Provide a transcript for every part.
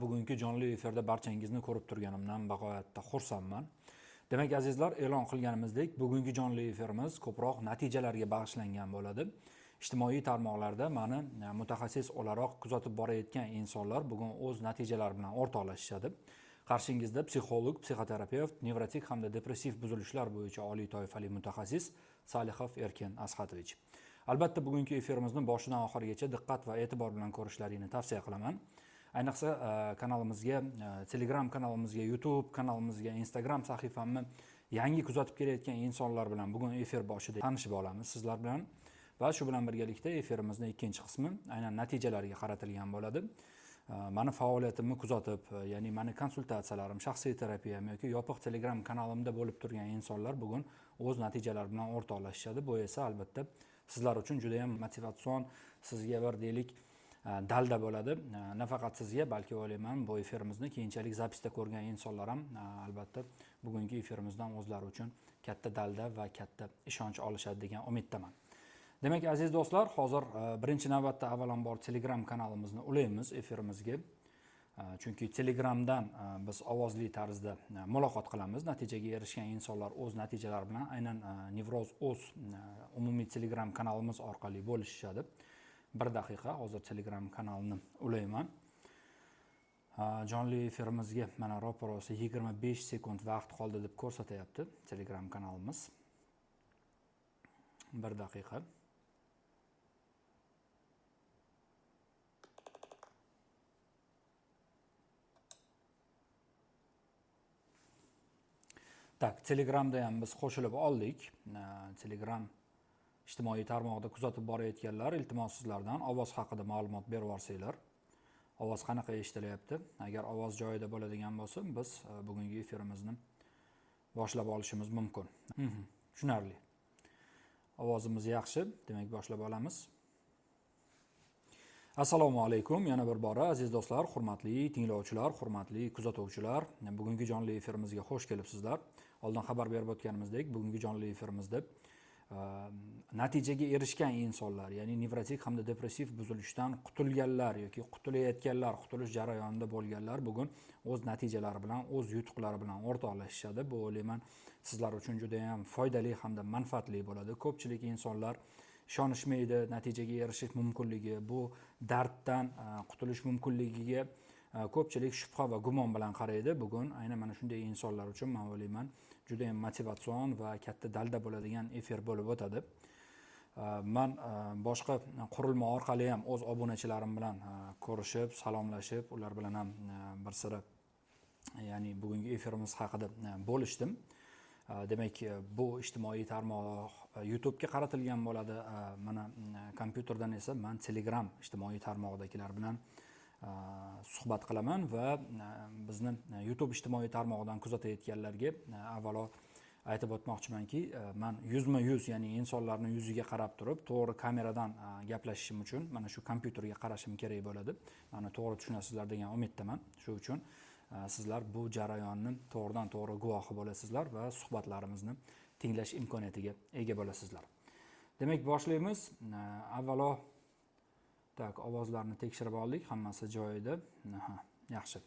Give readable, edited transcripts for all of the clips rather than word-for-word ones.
Bugungi jonli efirda barchangizni ko'rib turganimdan bag'oyatda xursandman. Demak, azizlar, e'lon qilganimizdek, bugungi jonli efirimiz ko'proq natijalarga bag'ishlangan bo'ladi. Ijtimoiy tarmoqlarda mani mutaxassis o'laroq kuzatib borayotgan insonlar bugun o'z natijalari bilan o'rtoqlashishadi. Qarshingizda psixolog, psixoterapevt, nevrotik hamda depressiv buzilishlar bo'yicha oliy toifali mutaxassis Salihov Erkin Asxatovich. Albatta, bugungi efirimizni boshidan oxirigacha diqqat va e'tibor bilan ko'rishlaringni tavsiya qilaman. Ayniqsa kanalimizga, Telegram kanalimizga, YouTube kanalimizga, Instagram sahifamni yangi kuzatib kelayotgan insonlar bilan bugun efir boshida tanishib olamiz sizlar bilan va shu bilan birgalikda efirimizni ikkinchi qismi aynan natijalarga qaratilgan bo'ladi. Mani faoliyatimni kuzatib, ya'ni mani konsultatsiyalarim, shaxsiy terapiyam yoki yopiq Telegram kanalimda bo'lib turgan insonlar bugun o'z natijalari bilan o'rtoqlashishadi. Bu esa albatta sizlar uchun juda ham motivatsion, sizga bir deylik dalda bo'ladi. Nafaqat sizga, balki o'ylayman bu efirimizni keyinchalik zapisda ko'rgan insonlar ham albatta bugungi efirimizdan o'zlari uchun katta dalda va katta ishonch olishadi degan umiddaman. Demak, aziz do'stlar, hozir birinchi navbatda avvalambor Telegram kanalimizni ulaymiz efirimizga. Chunki Telegramdan biz ovozli tarzda muloqot qilamiz. Natijaga erishgan insonlar o'z natijalari bilan aynan Nevroz o'z umumiy Telegram kanalimiz orqali bo'lishishadi. Bir daqiqa, hozir Telegram kanalini ulayman. Jonli efirimizga mana ro'pa-rosa 25 sekund vaqt qoldi deb ko'rsatyapti Telegram kanalimiz. Bir daqiqa. Tak, Telegramda ham biz qo'shilib oldik. Telegram ijtimoiy tarmog'ida kuzatib borayotganlar, iltimos sizlardan ovoz haqida ma'lumot berib yuborsanglar. Ovoz qanaqa eshitilyapti? Agar ovoz joyida bo'ladigan bo'lsa, biz bugungi efirimizni boshlab olishimiz mumkin. Tushunarli. Ovozimiz yaxshi, demak boshlab olamiz. Assalomu alaykum yana bir bora aziz do'stlar, hurmatli tinglovchilar, hurmatli kuzatuvchilar. Bugungi jonli efirimizga xush kelibsizlar. Oldin xabar berib o'tganimizdek, bugungi jonli efirimizda natijaga erishgan insonlar, ya'ni nevrotik hamda depressiv buzilishdan qutulganlar yoki qutulayotganlar, qutulish jarayonida bo'lganlar bugun o'z natijalari bilan, o'z yutuqlari bilan o'rtoqlashishadi. Bu o'ylayman sizlar uchun juda ham foydali hamda manfaatli bo'ladi. Ko'pchilik insonlar ishonishmaydi natijaga erishish mumkinligi, bu darddan qutulish mumkinligiga ko'pchilik shubha va gumon bilan qaraydi. Bugun aynan mana shunday insonlar uchun men o'ylayman juda ham motivatsion va katta dalda bo'ladigan efir bo'lib o'tadi. Man boshqa qurilma orqali ham o'z obunachilarim bilan ko'rishib, salomlashib, ular bilan ham bir sira, ya'ni bugungi efirimiz haqida bo'lishdim. Demak, bu ijtimoiy tarmoq YouTube'ga qaratilgan bo'ladi. Mana kompyuterdan esa men Telegram ijtimoiy tarmog'idagilar bilan suhbat qilaman va bizni YouTube ijtimoiy tarmog'idan kuzatayotganlarga avvalo aytib o'tmoqchimanki, men yuzma-yuz, ya'ni insonlarning yuziga qarab turib, to'g'ri kameradan gaplashishim uchun mana shu kompyuterga qarashim kerak bo'ladi. Meni to'g'ri tushunasizlar degan umiddaman. Shu uchun sizlar bu jarayonni to'g'ridan to'g'ri guvohi bo'lasizlar va suhbatlarimizni tinglash imkoniyatiga ega bo'lasizlar. Demak, boshlaymiz. Avvalo tak, ovozlarni tekshirib oldik, hammasi joyida. Aha, yaxshi.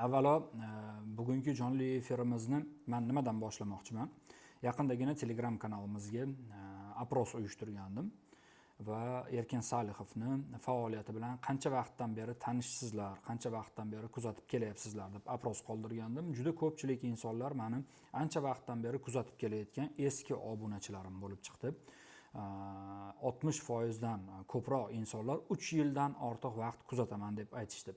Avvalo bugungi jonli efirimizni men nimadan boshlamoqchiman? Yaqindagina Telegram kanalimizga opros uyushtirgandim va Erkin Salihovni faoliyati bilan qancha vaqtdan beri tanishsizlar, qancha vaqtdan beri kuzatib kelyapsizlar deb opros qoldirgandim. Juda ko'pchilik insonlar meni ancha vaqtdan beri kuzatib kelayotgan eski obunachilarim bo'lib chiqdi. 60% ko'proq insonlar 3 yildan ortiq vaqt kuzataman deb aytishdi.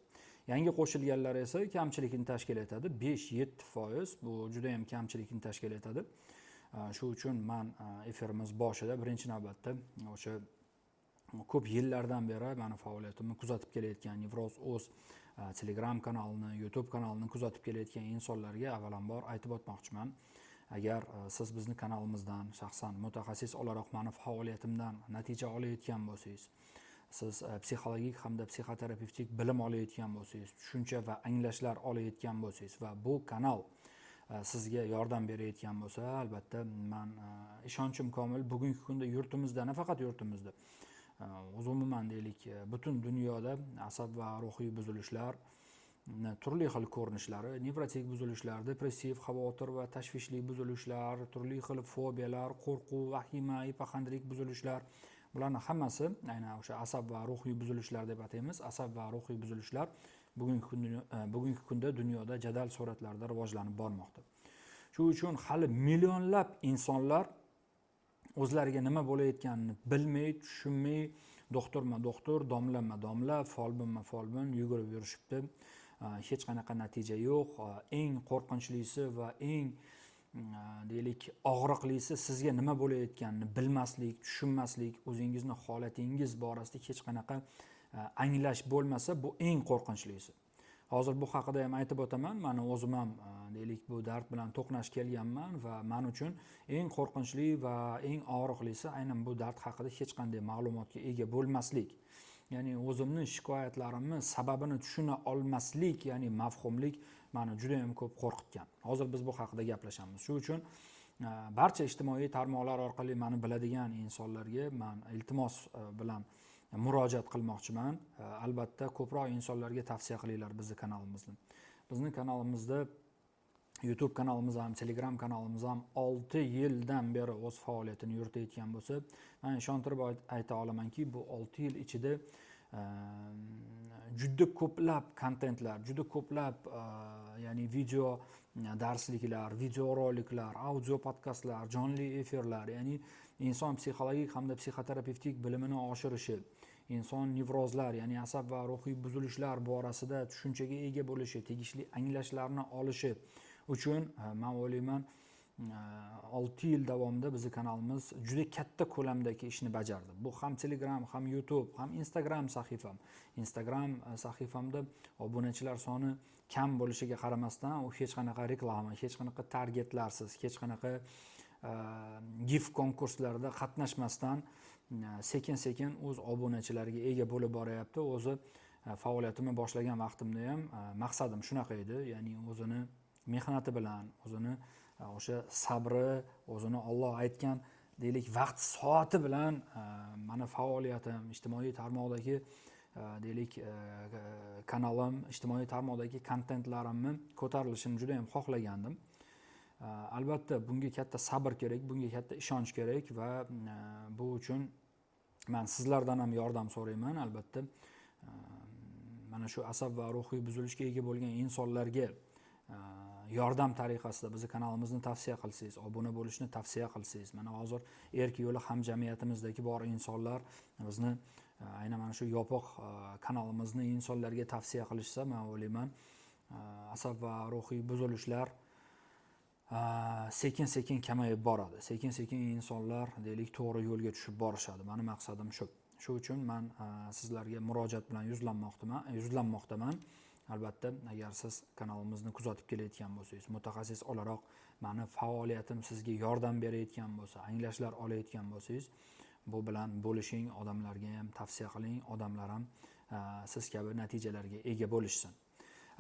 Yangi qo'shilganlar esa kamchilikni tashkil etadi. 5-7% bu juda ham kamchilikni tashkil etadi. Shu uchun men efirimiz boshida birinchi navbatda o'sha ko'p yillardan beri meni faoliyatimni kuzatib kelayotgan Nevroz o'z Telegram kanalini, YouTube kanalini kuzatib kelayotgan insonlarga avvalambor aytib o'tmoqchiman. Agar siz bizni kanalimizdan shaxsan mutaxassis o'laroq meni faoliyatimdan natija olayotgan bo'lsangiz, siz psixologik hamda psixoterapevtik bilim olayotgan bo'lsangiz, tushuncha va anglashlar olayotgan bo'lsangiz va bu kanal sizga yordam berayotgan bo'lsa, albatta men ishonchim komil, bugungi kunda yurtimizda, nafaqat yurtimizda, o'zi umuman deylik, butun dunyoda asab va ruhiy buzilishlar turli xil ko'rinishlari, nevrotik buzilishlar, depressiv, xavotir va tashvishli buzilishlar, turli xil fobiyalar, qo'rquv, vahima, ipoxondrik buzilishlar, bularni hammasi aynan o'sha asab va ruhiy buzilishlar deb ataymiz. Asab va ruhiy buzilishlar bugungi kunda dunyoda jadal sur'atlarda rivojlanib bormoqda. Shu uchun hali millionlab insonlar o'zlariga nima bo'layotganini bilmay, tushunmay, doktorma doktor, domlama domla, folbinma folbin yugurib yurishibdi. Hech qanaqa natija yo'q. Eng qo'rqinchlisi va eng deylik og'riqlisi sizga nima bo'layotganini bilmaslik, tushunmaslik, o'zingizni holatingiz borasida hech qanaqa anglash bo'lmasa, bu eng qo'rqinchlisi. Hozir bu haqida ham aytib o'taman. Mani o'zim ham deylik bu dard bilan to'qnash kelganman va men uchun eng qo'rqinchli va eng og'riqlisi aynan bu dard haqida hech qanday ma'lumotga ega bo'lmaslik. Ya'ni o'zimni shikoyatlarimni sababini tushuna olmaslik, ya'ni mavhumlik meni juda ham ko'p qo'rqitgan. Hozir biz bu haqida gaplashamiz. Shu uchun barcha ijtimoiy tarmoqlar orqali meni biladigan insonlarga men iltimos bilan murojaat qilmoqchiman. Albatta ko'proq insonlarga tavsiya qilinglar bizni kanalimizni. Bizni kanalimizda YouTube kanalimiz ham, Telegram kanalimiz ham 6 yildan beri o'z faoliyatini yuritayotgan bo'lsa, men ishontirib ayta olamanki, bu 6 yil ichida juda ko'plab kontentlar, juda ko'plab ya'ni video darsliklar, video roliklar, audio podkastlar, jonli efirlar, ya'ni inson psixologik hamda psixoterapevtik bilimini oshirishi, inson nevrozlar, ya'ni asab va ruhiy buzilishlar borasida tushunchaga ega bo'lishi, tegishli anglashlarni olishi uchun men o'ylayman 6 yil davomida bizni kanalimiz juda katta ko'lamdagi ishni bajardi. Bu ham Telegram, ham YouTube, ham Instagram sahifam. Instagram sahifamda obunachilar soni kam bo'lishiga qaramasdan, u hech qanaqa reklama, hech qanaqa targetlarsiz, hech qanaqa gif konkurslarida qatnashmasdan sekin-sekin o'z obunachilariga ega bo'lib boryapti. O'zi faoliyatimni boshlagan vaqtimda ham maqsadim shunaqa edi, ya'ni o'zini mehnati bilan, o'zini o'sha sabri, o'zini Alloh aytgan deylik vaqt soati bilan mana faoliyatim, ijtimoiy tarmoqdagi deylik kanalim, ijtimoiy tarmoqdagi kontentlarimni ko'tarilishini juda ham xohlagandim. Albatta bunga katta sabr kerak, bunga katta ishonch kerak va bu uchun men sizlardan ham yordam so'rayman. Albatta mana shu asab va ruhiy buzilishga ega bo'lgan insonlarga yordam tariqasida bizni kanalimizni tavsiya qilsangiz, obuna bo'lishni tavsiya qilsangiz, mana hozir Erk yo'li hamjamiyatimizdagi bor insonlar bizni aynan mana shu yopiq kanalimizni insonlarga tavsiya qilishsa, men o'ylayman asab va ruhiy buzilishlar sekin-sekin kamayib boradi. Sekin-sekin insonlar deylik to'g'ri yo'lga tushib borishadi. Meni maqsadim shu. Shu uchun men sizlarga murojaat bilan yuzlanmoqdaman. Albatta, agar siz kanalimizni kuzatib kelayotgan bo'lsangiz, mutaxassis o'laroq meni faoliyatim sizga yordam berayotgan bo'lsa, anglashlar olayotgan bo'lsangiz, bu bilan bo'lishing, odamlarga ham tavsiya qiling, odamlar ham siz kabi natijalarga ega bo'lishsin.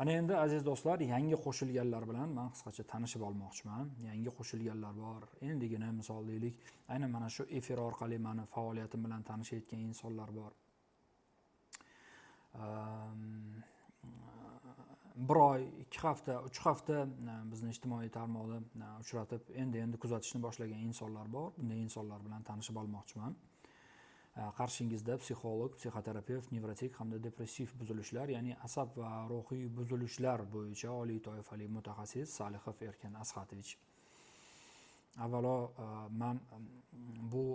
Ana endi aziz do'stlar, yangi qo'shilganlar bilan men qisqacha tanishib olmoqchiman. Yangi qo'shilganlar bor. Endigina misol deylik, aynan mana shu efir orqali meni faoliyatim bilan tanishayotgan insonlar bor. Bir oy, 2 hafta, 3 hafta bizni ijtimoiy tarmoqda uchratib, endi kuzatishni boshlagan insonlar bor. Bunday insonlar bilan tanishib olmoqchiman. Qarshingizda psixolog, psixoterapevt, nevrotik hamda depressiv buzilishlar, ya'ni asab va ruhiy buzilishlar bo'yicha oliy toifali mutaxassis Salihov Erkin Asxatovich. Avvalo men bu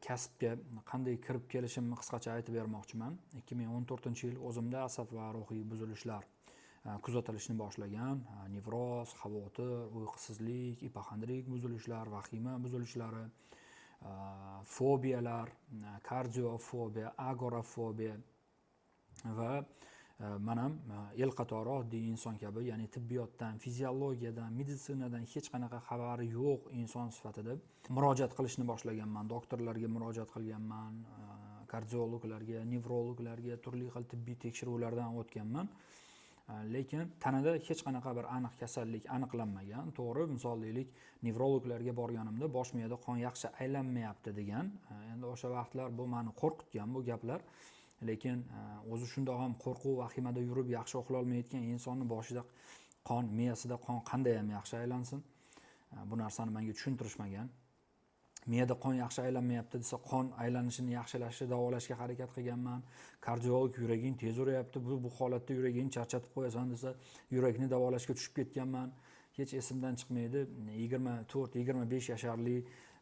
kasbga qanday kirib kelishimni qisqacha aytib bermoqchiman. 2014-yil o'zimda asab va ruhiy buzilishlar kuzatilishni boshlagan, nevroz, xavotir, uyqusizlik, ipoxondrik buzilishlar, vahima buzilishlari, fobiyalar, kardiofobiya, agorafobiya va men ham el qatori oddiy inson kabi, ya'ni tibbiyotdan, fiziologiyadan, meditsinadan hech qanaqa xabari yo'q inson sifatida murojaat qilishni boshlaganman. Doktorlarga murojaat qilganman, kardiologlarga, nevrologlarga, turli xil tibbiy tekshiruvlardan o'tganman. Lekin tanada hech qanaqa bir aniq kasallik aniqlanmagan. To'g'ri, misol deylik, nevrologlarga borganimda bosh miyada qon yaxshi aylanmayapti degan. Endi o'sha vaqtlar bu meni qo'rqitgan bu gaplar. Lekin o'zi shundoq ham qo'rquv, vahimada yurib yaxshi uxlolmayotgan insonni boshida qon, miyasida qon qanday ham yaxshi aylansin? Bu narsani menga tushuntirishmagan. Miyada qon yaxshi aylanmayapti desa, qon aylanishini yaxshilashni, davolashga harakat qilganman. Kardiolog yuraging tez uryapti, bu holatda yuragingni charchatib qo'yasan desa, yurakni davolashga tushib ketganman. Hech esimdan chiqmaydi, 24-25 yasharli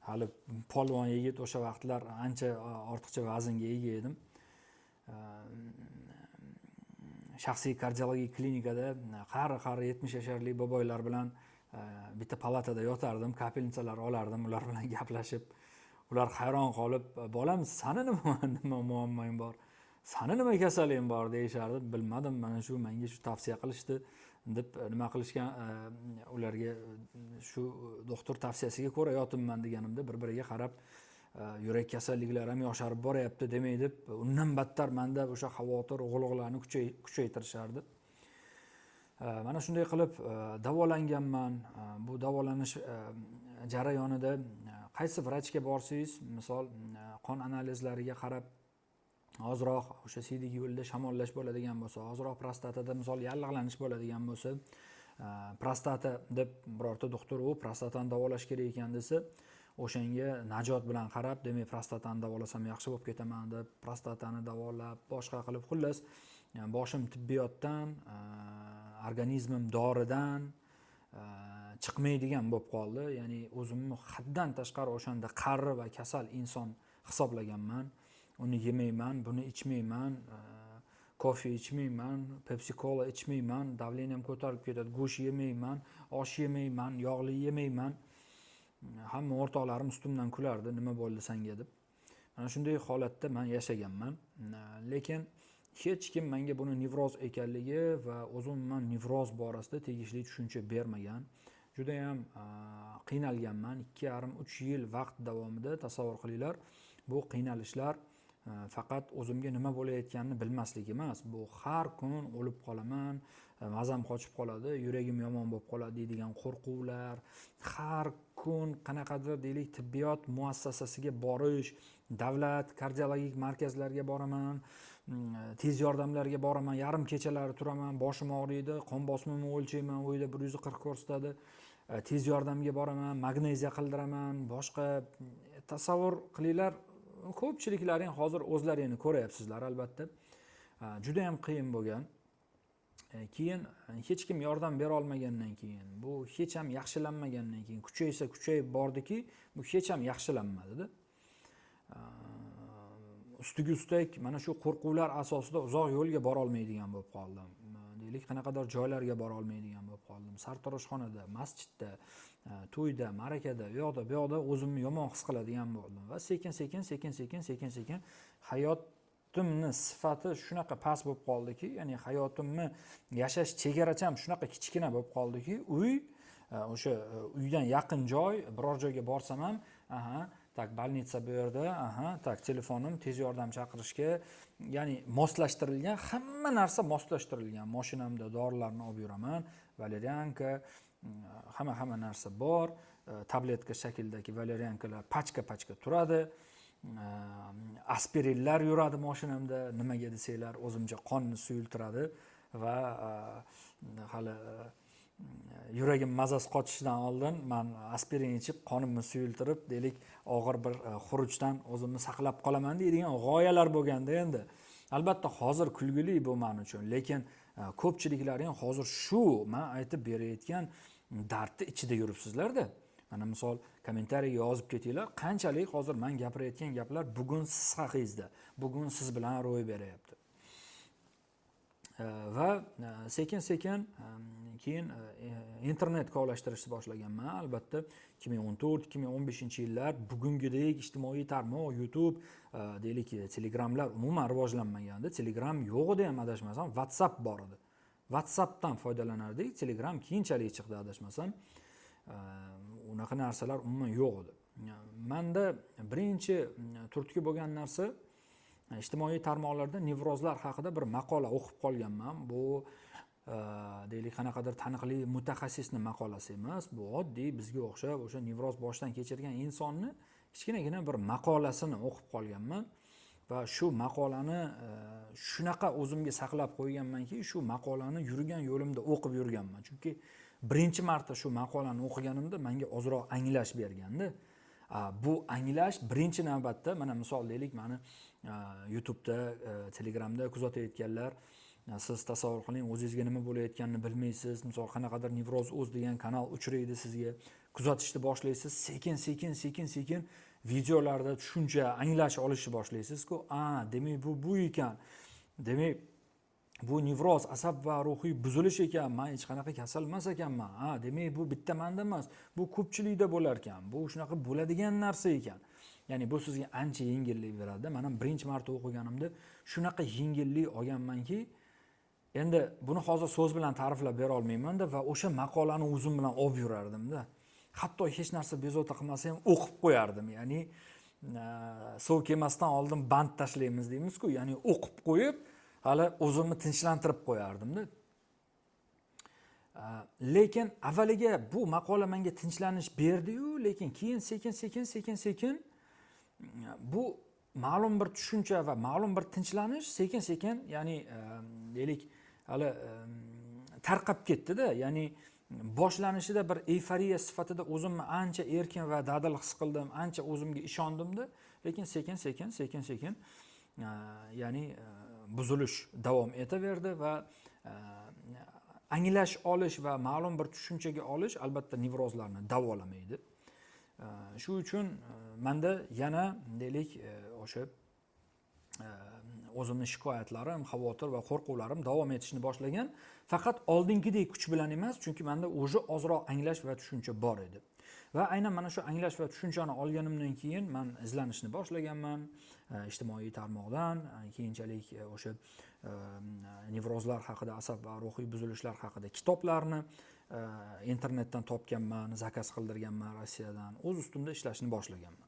hali polvon yigit, o'sha vaqtlar ancha ortiqcha vaznga ega edim. Shaxsiy kardiologik klinikada qari-qari 70 yasharli boboylar bilan bitta palatada yotardim, kapelnitsalar olardim, ular bilan gaplashib, ular hayron qolib, bolam, sani nima muammoing bor, sani nima kasaling bor deyishardi. Bilmadim, mana shu menga shu tavsiya qilishdi deb nima qilishgan, ularga shu doktor tavsiyasiga ko'ra yotibman deganimda, bir-biriga qarab, yurak kasalliklari ham yosharib boryapti demay deb, undan battar manda o'sha xavotir, g'ulg'ulani kuchaytirishardi. Mana shunday qilib davolanganman. Bu davolanish jarayonida qaysi vrachga borsangiz, misol, qon analizlariga qarab ozroq o'sha siydik yo'lida shamollash bo'ladigan bo'lsa, ozroq prostatada misol yallig'lanish bo'ladigan bo'lsa, prostata deb birorta doktor u prostatani davolash kerak ekan desa, o'shanga najot bilan qarab, demak prostatani davolasam yaxshi bo'lib ketaman deb prostatani davolab, boshqa qilib, xullas boshim tibbiyotdan, organizmim doridan chiqmaydigan bo'lib qoldi. Ya'ni o'zimni haddan tashqari o'shanda qari va kasal inson hisoblaganman. Uni yemayman, buni ichmayman, kofe ichmayman, Pepsi Cola ichmayman, давлением ko'tarilib ketadi, go'sht yemayman, osh yemayman, yog'li yemayman. Hamma o'rtoqlarim ustimdan kulardi, nima bo'ldi senga deb. Mana shunday holatda men yashaganman. Lekin hech kim menga buni nevroz ekanligi va o'zim umuman nevroz borasida tegishli tushuncha bermagan. Juda ham qiynalganman. 2,5-3 yil vaqt davomida, tasavvur qilinglar, bu qiynalishlar faqat o'zimga nima bo'layotganini bilmaslik emas, bu har kun o'lib qolaman, mazam qochib qoladi, yuragim yomon bo'lib qoladi deydigan qo'rquvlar, har kun qanaqadir deylik tibbiyot muassasasiga borish, davlat kardiologik markazlarga boraman, tez yordamlarga boraman, yarim kechalari turaman, boshim og'riydi, qon bosimimni o'lchayman, uyda 140 ko'rsatadi, tez yordamga boraman, magneziya qildiraman, boshqa. Tasavvur qilinglar, ko'pchiliklaring hozir o'zlaringni ko'ryapsizlar albatta. Juda ham qiyin bo'lgan. Keyin hech kim yordam bera olmagandan keyin, bu hech ham yaxshilanmagandan keyin, kuchaysa kuchayib bordiki, bu hech ham yaxshilanmadida. Ustiga ustak mana shu qo'rquvlar asosida uzoq yo'lga bora olmaydigan bo'lib qoldim. Deylik, qanaqadir joylarga bora olmaydigan bo'lib qoldim. Sartaroshxonada, masjidda, to'yda, ma'rakada, u yoqda, bu yoqda o'zimni yomon his qiladigan bo'ldim va sekin sekin, sekin sekin, sekin sekin hayotimni sifati shunaqa past bo'lib qoldiki, ya'ni hayotimni yashash chegaracham shunaqa kichkina bo'lib qoldiki, uy, o'sha uydan yaqin joy, biror joyga borsam ham, aha, так, больница bu yerda, aha, так, telefonim tez yordam chaqirishga, ya'ni moslashtirilgan, hamma narsa moslashtirilgan. Mashinamda dorilarni olib yuraman, valerianka, hamma narsa bor, tabletka shaklidagi valeriankalar pachka-pachka turadi. Aspirinlar yuradi mashinamda, nimaga desanglar, o'zimcha qonni suyultiradi va hali yuragim mazasi qochishidan oldin man aspirin ichib, qonimni suyultirib, deylik, og'ir bir xuruchdan o'zimni saqlab qolaman deydigan g'oyalar bo'lganda endi. Albatta hozir kulgili bu men uchun, lekin ko'pchiliklaring hozir shu men aytib berayotgan dardni ichida yuribsizlarda. Mana misol kommentariyaga yozib ketinglar, qanchalik hozir men gapirayotgan gaplar bugun siz haqingizda, bugun siz bilan ro'y beryapti. Va sekin sekin keyin internet kovlashtirishni boshlaganman. Albatta 2014, 2015 yillar bugungidek ijtimoiy tarmoq, YouTube, deylik, Telegramlar umuman rivojlanmagandi. Telegram yo'q edi ham adashmasam, WhatsApp bor edi. WhatsAppdan foydalanardik, Telegram keyinchalik chiqdi adashmasam. Unaqa narsalar umuman yo'q edi. Menda birinchi turtki bo'lgan narsa, ijtimoiy tarmoqlarda nevrozlar haqida bir maqola o'qib qolganman. Bu deylik qanaqadir taniqli mutaxassisning maqolasi emas, bu oddiy bizga o'xshab o'sha nevroz boshdan kechirgan insonni kichkinagina bir maqolasini o'qib qolganman. Va shu maqolani shunaqa o'zimga saqlab qo'yganmanki, shu maqolani yurgan yo'limda o'qib yurganman. Chunki birinchi marta shu maqolani o'qiganimda menga ozroq anglash berganda. Bu anglash birinchi navbatda, mana misol deylik, mani YouTube'da, Telegramda kuzatayotganlar, siz tasavvur qiling, o'zingizga nima bo'layotganini bilmaysiz. Misol, qanaqadir Nevroz o'z degan kanal uchraydi sizga, kuzatishni boshlaysiz, sekin sekin sekin sekin videolarda tushuncha, anglash olishni boshlaysiz-ku. A, demak, bu ekan, demak, bu nevroz, asab va ruhiy buzilish ekan, man hech qanaqa kasal emas ekanman. Ha, demak, bu bitta manda emas, bu ko'pchilikda bo'lar ekan, bu shunaqa bo'ladigan narsa ekan. Ya'ni bu sizga ancha yengillik beradi. Man ham birinchi marta o'qiganimda shunaqa yengillik olganmanki, endi buni hozir so'z bilan ta'riflab bera olmaymanda. Va o'sha maqolani o'zim bilan olib yurardimda, hatto hech narsa bezovta qilmasa ham o'qib qo'yardim. Ya'ni suv kelmasdan oldin band tashlaymiz deymizku, ya'ni o'qib qo'yib, hali o'zimni tinchlantirib qo'yardimda. Lekin avvaliga bu maqola menga tinchlanish berdiyu, lekin keyin sekin sekin sekin sekin bu ma'lum bir tushuncha va ma'lum bir tinchlanish sekin sekin, ya'ni deylik, hali tarqab ketdida. Ya'ni boshlanishida bir eyforiya sifatida o'zimni ancha erkin va dadil his qildim, ancha o'zimga ishondimda, lekin sekin sekin sekin sekin ya'ni buzilish davom etaverdi. Va anglash olish va ma'lum bir tushunchaga olish albatta nevrozlarni davolamaydi. Shu uchun manda yana deylik o'sha o'zimni shikoyatlarim, xavotir va qo'rquvlarim davom etishni boshlagan, faqat oldingidek kuch bilan emas, chunki manda уже ozroq anglash va tushuncha bor edi. Va aynan mana shu anglash va tushunchani olganimdan keyin man izlanishni boshlaganman ijtimoiy tarmoqdan, keyinchalik o'sha nevrozlar haqida, asab va ruhiy buzilishlar haqida kitoblarni internetdan topganman, zakaz qildirganman Rossiyadan, o'z ustimda ishlashni boshlaganman.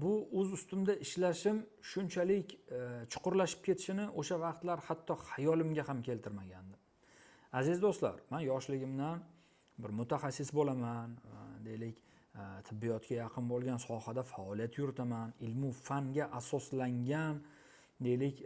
Bu o'z ustimda ishlashim shunchalik chuqurlashib ketishini o'sha vaqtlar hatto xayolimga ham keltirmagandim. Aziz do'stlar, man yoshligimdan bir mutaxassis bo'laman, deylik, tibbiyotga yaqin bo'lgan sohada faoliyat yuritaman, ilmu fanga asoslangan, deylik,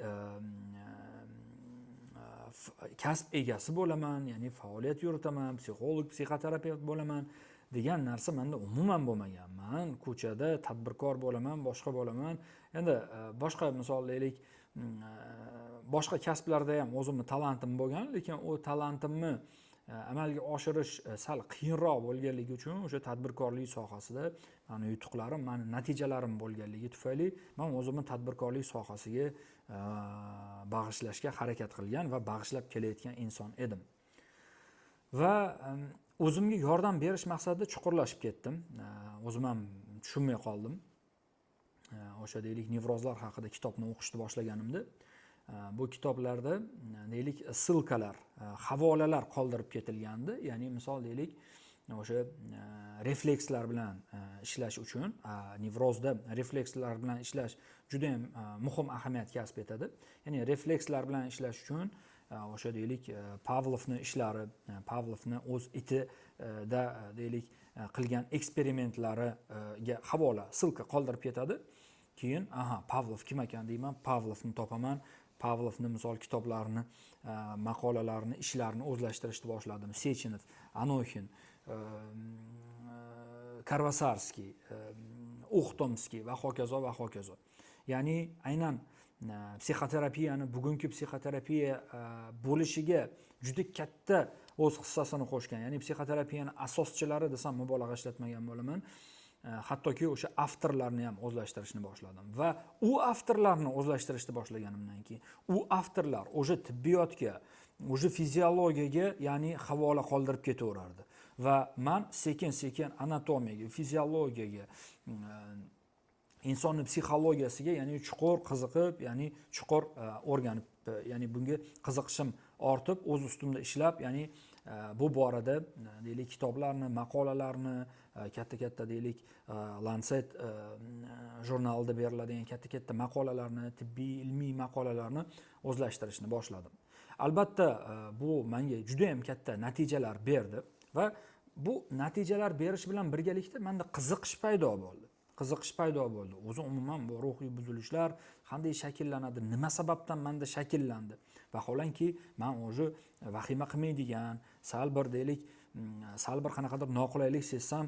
kasb egasi bo'laman, ya'ni faoliyat yuritaman, psixolog, psixoterapevt bo'laman degan narsa manda umuman bo'lmagan. Man ko'chada tadbirkor bo'laman, boshqa bo'laman, endi boshqa, misol deylik, boshqa kasblarda ham o'zimni talantim bo'lgan, lekin u talantimni amalga oshirish sal qiyinroq bo'lganligi uchun o'sha tadbirkorlik sohasida mani yutuqlarim, mani natijalarim bo'lganligi tufayli man o'zimni tadbirkorlik sohasiga bag'ishlashga harakat qilgan va bag'ishlab kelayotgan inson edim. Va o'zimga yordam berish maqsadida chuqurlashib ketdim. O'zim ham tushunmay qoldim. O'sha deylik, nevrozlar haqida kitobni o'qishni boshlaganimda, bu kitoblarda, deylik, ссылка lar, havolalar qoldirib ketilgandi. Ya'ni misol deylik, o'sha reflekslar bilan ishlash uchun, nevrozda reflekslar bilan ishlash juda yam muhim ahamiyat kasb etadi. Ya'ni reflekslar bilan ishlash uchun o'sha deylik, Pavlovni ishlari, Pavlovni o'z itida, deylik, qilgan eksperimentlariga havola, ссылка qoldirib ketadi. Keyin aha, Pavlov kim ekan deyman, Pavlovni topaman, Pavlovni misol kitoblarini, maqolalarini, ishlarini o'zlashtirishni boshladim. Sechenov, Anoxin, Karvasarskiy, Uxtomskiy va hokazo va hokazo. Ya'ni aynan psixoterapiyani bugungi psixoterapiya bo'lishiga juda katta o'z hissasini qo'shgan, ya'ni psixoterapiyani asoschilari desam, mubolag'a ishlatmagan bo'laman. Hattoki o'sha avtorlarni ham o'zlashtirishni boshladim. Va u avtorlarni o'zlashtirishni boshlaganimdan keyin u avtorlar o'sha tibbiyotga, o'sha fiziologiyaga, ya'ni havola qoldirib ketaverardi. Va man sekin sekin anatomiyaga, fiziologiyaga, insonni psixologiyasiga, ya'ni chuqur qiziqib, ya'ni chuqur o'rganib, ya'ni bunga qiziqishim ortib, o'z ustimda ishlab, ya'ni bu borada, deylik, kitoblarni, maqolalarni, katta katta, deylik, Lancet jurnalida beriladigan katta katta maqolalarni, tibbiy ilmiy maqolalarni o'zlashtirishni boshladim. Albatta, bu menga juda yam katta natijalar berdi. Va bu natijalar berish bilan birgalikda menda qiziqish paydo bo'ldi. Qiziqish paydo bo'ldi. O'zi umuman bu ruhiy buzilishlar qanday shakllanadi, nima sababdan menda shakllandi. Vaholanki man уже vahima qilmaydigan, sal bir deylik, sal bir qanaqadir noqulaylik sezsam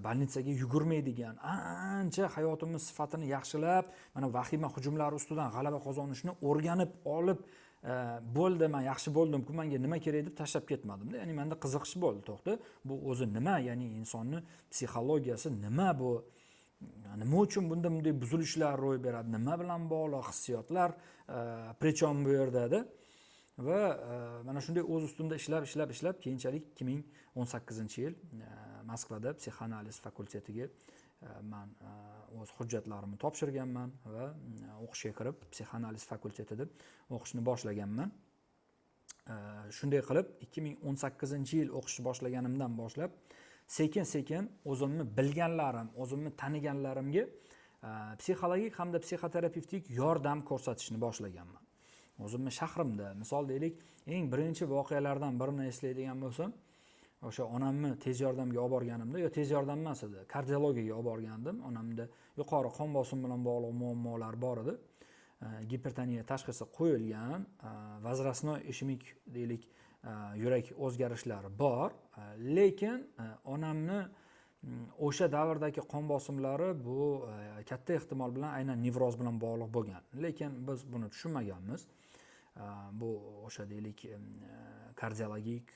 больница ga yugurmaydigan, ancha hayotimni sifatini yaxshilab, mana vahima hujumlari ustidan g'alaba qozonishni o'rganib olib, bo'ldi, man yaxshi bo'ldim-ku, menga nima kerak deb tashlab ketmadimda. Ya'ni menda qiziqish bo'ldi, to'xta, bu o'zi nima, ya'ni insonni psixologiyasi nima, bu nima uchun bunda bunday buzilishlar ro'y beradi, nima bilan bog'liq hissiyotlar, причём bu yerda. Va mana shunday o'z ustimda ishlab, ishlab, ishlab keyinchalik 2018-yil Moskvada psixoanaliz fakultetiga man o'z hujjatlarimni topshirganman va o'qishga kirib, psixoanaliz fakultetida o'qishni boshlaganman. Shunday qilib 2018-yil o'qishni boshlaganimdan boshlab sekin sekin o'zimni bilganlarim, o'zimni taniganlarimga psixologik hamda psixoterapevtik yordam ko'rsatishni boshlaganman. O'zimni shahrimda, misol deylik, eng birinchi voqealardan birini eslaydigan bo'lsam, o'sha onamni tez yordamga olib borganimda, yo tez yordam emas edi, kardiologiyaga olib borgandim. Onamda yuqori qon bosimi bilan bog'liq muammolar bor edi. Gipertoniya tashxisi qo'yilgan, возрастной ishemik deylik, yurak o'zgarishlari bor, lekin onamni o'sha davrdagi qon bosimlari bu katta ehtimol bilan aynan nevroz bilan bog'liq bo'lgan. Lekin biz buni tushunmaganmiz. Bu o'sha deylik kardiologik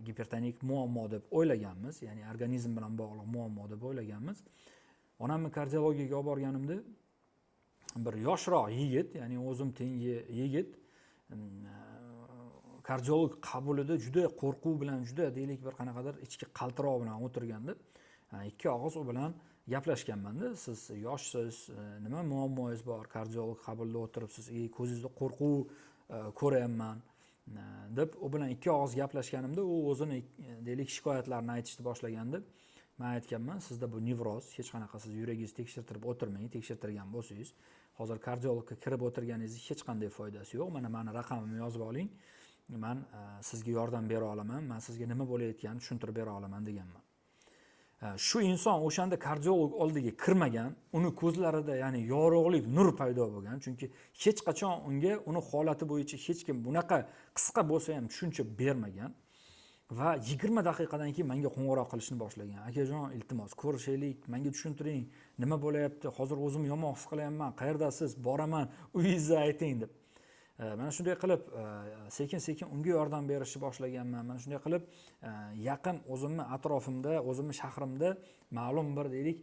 gipertonik muammo deb o'ylaganmiz, ya'ni organizm bilan bog'liq muammo deb o'ylaganmiz. Onamni kardiologiyaga olib borganimda bir yoshroq yigit, ya'ni o'zim tengi yigit, kardiolog qabulida juda qo'rquv bilan, juda deylik bir qanaqadir ichki qaltiroq bilan o'tirganda, ikki og'iz u bilan gaplashganmanda. Siz yoshsiz, nima muammoyingiz bor, kardiolog qabulida o'tiribsiz, ko'zingizda qo'rquv ko'ryapman deb u bilan ikki og'iz gaplashganimda u o'zini deylik shikoyatlarini aytishni boshlaganda man aytganman, sizda bu nevroz, hech qanaqa siz yuragingizni tekshirtirib o'tirmang, tekshirtirgan bo'lsangiz hozir kardiologga kirib o'tirganingizni hech qanday foydasi yo'q, mana mani raqamimni yozib oling, man sizga yordam bera olaman, man sizga nima bo'layotganini tushuntirib bera olaman deganman. Shu inson o'shanda kardiolog oldiga kirmagan, uni ko'zlarida ya'ni yorug'lik nur paydo bo'lgan, chunki hech qachon unga uni holati bo'yicha hech kim bunaqa qisqa bo'lsa ham tushuncha bermagan va 20 daqiqadan keyin menga qo'ng'iroq qilishni boshlagan. Akajon, iltimos, ko'rishaylik, menga tushuntiring, nima bo'layapti, hozir o'zimni yomon his qilyapman, qayerdasiz, boraman, uyingizni ayting deb. Mana shunday qilib sekin-sekin unga yordam berishni boshlaganman. Mana shunday qilib yaqin o'zimni atrofimda, o'zimni shahrimda ma'lum bir deylik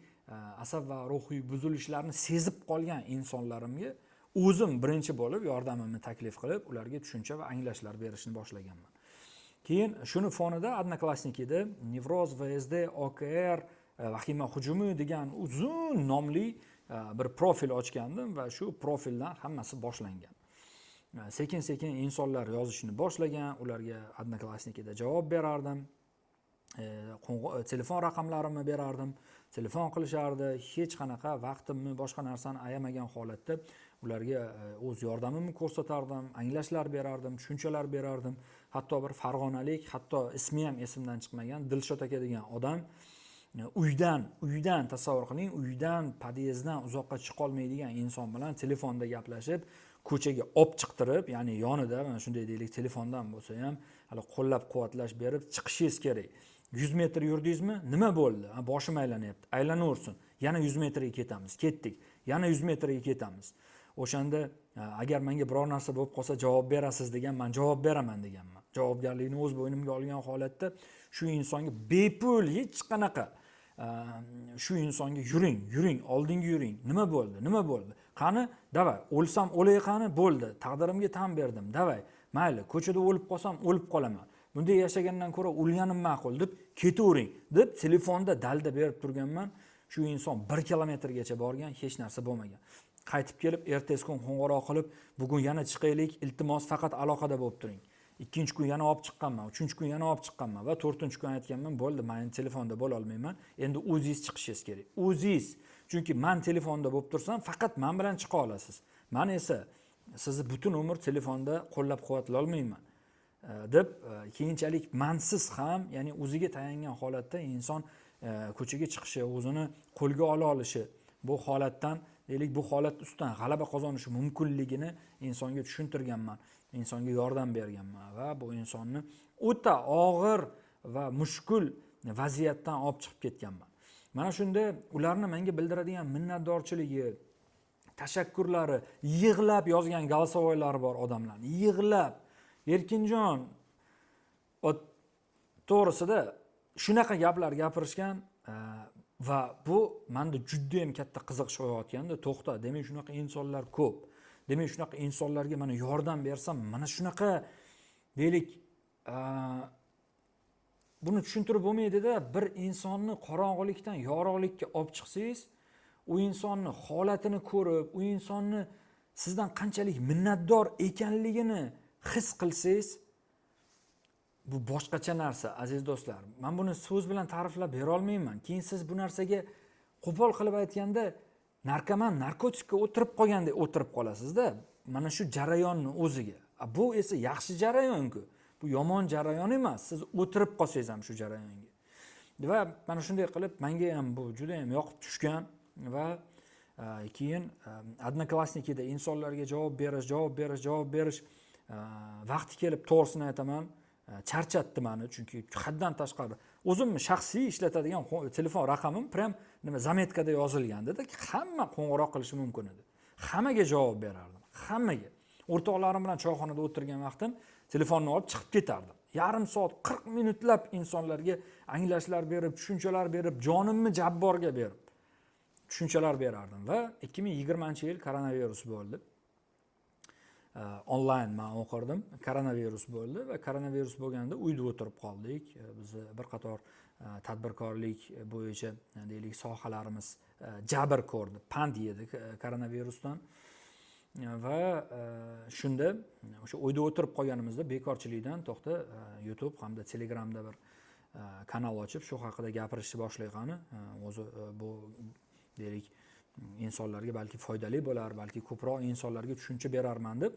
asab va ruhiy buzilishlarni sezib qolgan insonlarimga o'zim birinchi bo'lib yordamimni taklif qilib, ularga tushuncha va anglashlar berishni boshlaganman. Keyin shuni fonida Odnoklassnikida nevroz, VSD, OKR, vahima hujumi degan uzun nomli bir profil ochgandim va shu profildan hammasi boshlangan. Sekin-sekin insonlar yozishni boshlagan, ularga Odnoklassnikida javob berardim. Telefon raqamlarimni berardim, telefon qilishardi, hech qanaqa vaqtimni boshqa narsani ayamagan holatda ularga o'z yordamimni ko'rsatardim, anglashlar berardim, tushunchalar berardim. Hatto bir farg'onalik, hatto ismi ham esimdan chiqmagan Dilshod aka degan odam uydan tasavvur qiling, uydan, podyezddan uzoqqa chiqa olmaydigan inson bilan telefonda gaplashib, ko'chaga olib chiqtirib, ya'ni yonida mana shunday deylik, telefondan bo'lsa ham hali qo'llab-quvvatlash berib chiqishingiz kerak. 100 metr yurdingizmi? Nima bo'ldi? Ha, boshim aylanyapti. Aylanaversin. Yana 100 metrga ketamiz. Ketdik. Yana 100 metrga ketamiz. O'shanda agar menga biror narsa bo'lib qolsa javob berasiz degan, men javob beraman deganman. Javobgarlikni o'z bo'ynimga olgan holatda shu insonga bepul hech qanaqa shu insonga yuring, yuring, oldinga yuring. Nima bo'ldi? Nima bo'ldi? Qani, davay, o'lsam o'lay qani, bo'ldi. Taqdirimga tan berdim. Davay, mayli, ko'chada o'lib qolsam o'lib qolaman. Bunday yashagandan ko'ra o'lganim ma'qul deb ketavering deb telefonda dalda berib turganman. Shu inson 1 kilometrgacha borgan, hech narsa bo'lmagan. Qaytib kelib ertasi kun qo'ng'iroq qilib, bugun yana chiqaylik, iltimos, faqat aloqada bo'lib turing. Ikkinchi kun yana olib chiqqanman, uchinchi kun yana olib chiqqanman va to'rtinchi kun aytganman, bo'ldi, men endi telefonda bo'la olmayman. Endi o'zingiz chiqishingiz kerak. O'zingiz. Chunki men telefonda bo'lib tursam, faqat men bilan chiqa olasiz. Men esa sizni butun umr telefonda qo'llab-quvvatlay olmayman. Deb keyinchalik mansiz ham, ya'ni o'ziga tayangan holatda inson ko'chaga chiqishi, o'zini qo'lga ola olishi, bu holatdan, deylik, bu holat ustidan g'alaba qozonishi mumkinligini insonga tushuntirganman, insonga yordam berganman va bu insonni o'ta og'ir va mushkul vaziyatdan olib chiqib ketganman. Mana shunda ularni menga bildiradigan minnatdorchiligi, tashakkurlari, yig'lab yozgan голосовойлari bor odamlarni, yig'lab, Erkinjon, to'g'risida shunaqa gaplar gapirishgan va bu menda judayam katta qiziqish uyg'otganda, to'xta, demak shunaqa insonlar ko'p, demak shunaqa insonlarga mana yordam bersam, mana shunaqa, deylik, buni tushuntirib bo'lmaydida, bir insonni qorong'ulikdan yorug'likka olib chiqsangiz, u insonni holatini ko'rib, u insonni sizdan qanchalik minnatdor ekanligini his qilsangiz, bu boshqacha narsa, aziz do'stlar. Men buni so'z bilan ta'riflab bera olmayman. Keyin siz bu narsaga qo'pol qilib aytganda narkoman narkotikka o'tirib qolgandek o'tirib qolasizda, mana shu jarayonni o'ziga. Bu esa yaxshi jarayon-ku. Bu yomon jarayon emas. Siz o'tirib qolsangiz ham shu jarayonga. Va mana shunday qilib menga ham bu juda ham yoqib tushgan va keyin Odnoklassnikida insonlarga javob berish, javob berish, javob berish vaqti kelib, to'g'risini aytaman, charchatdi mani, chunki haddan tashqari o'zimni shaxsiy ishlatadigan telefon raqamim prям nima заметка da yozilganda, hamma qo'ng'iroq qilishi mumkin edi. Hammaga javob berardim, hammaga. O'rtoqlarim bilan choyxonada o'tirgan vaqtim telefonni olib chiqib ketardim. Yarim soat, 40 minutlab insonlarga anglashlar berib, tushunchalar berib, jonimni jabborga berib tushunchalar berardim. Va 2020-yil koronavirus bo'ldi. Onlayn man o'qirdim, koronavirus bo'ldi va koronavirus bo'lganda uyda o'tirib qoldik. Bizni bir qator tadbirkorlik bo'yicha, deylik, sohalarimiz jabr ko'rdi, pand yedi koronavirusdan. Va shunda o'sha uyda o'tirib qolganimizda bekorchilikdan to'xta, YouTube hamda Telegramda bir kanal ochib, shu haqida gapirishni boshlagani, o'zi bu, deylik, insonlarga balki foydali bo'lar, balki ko'proq insonlarga tushuncha berarman deb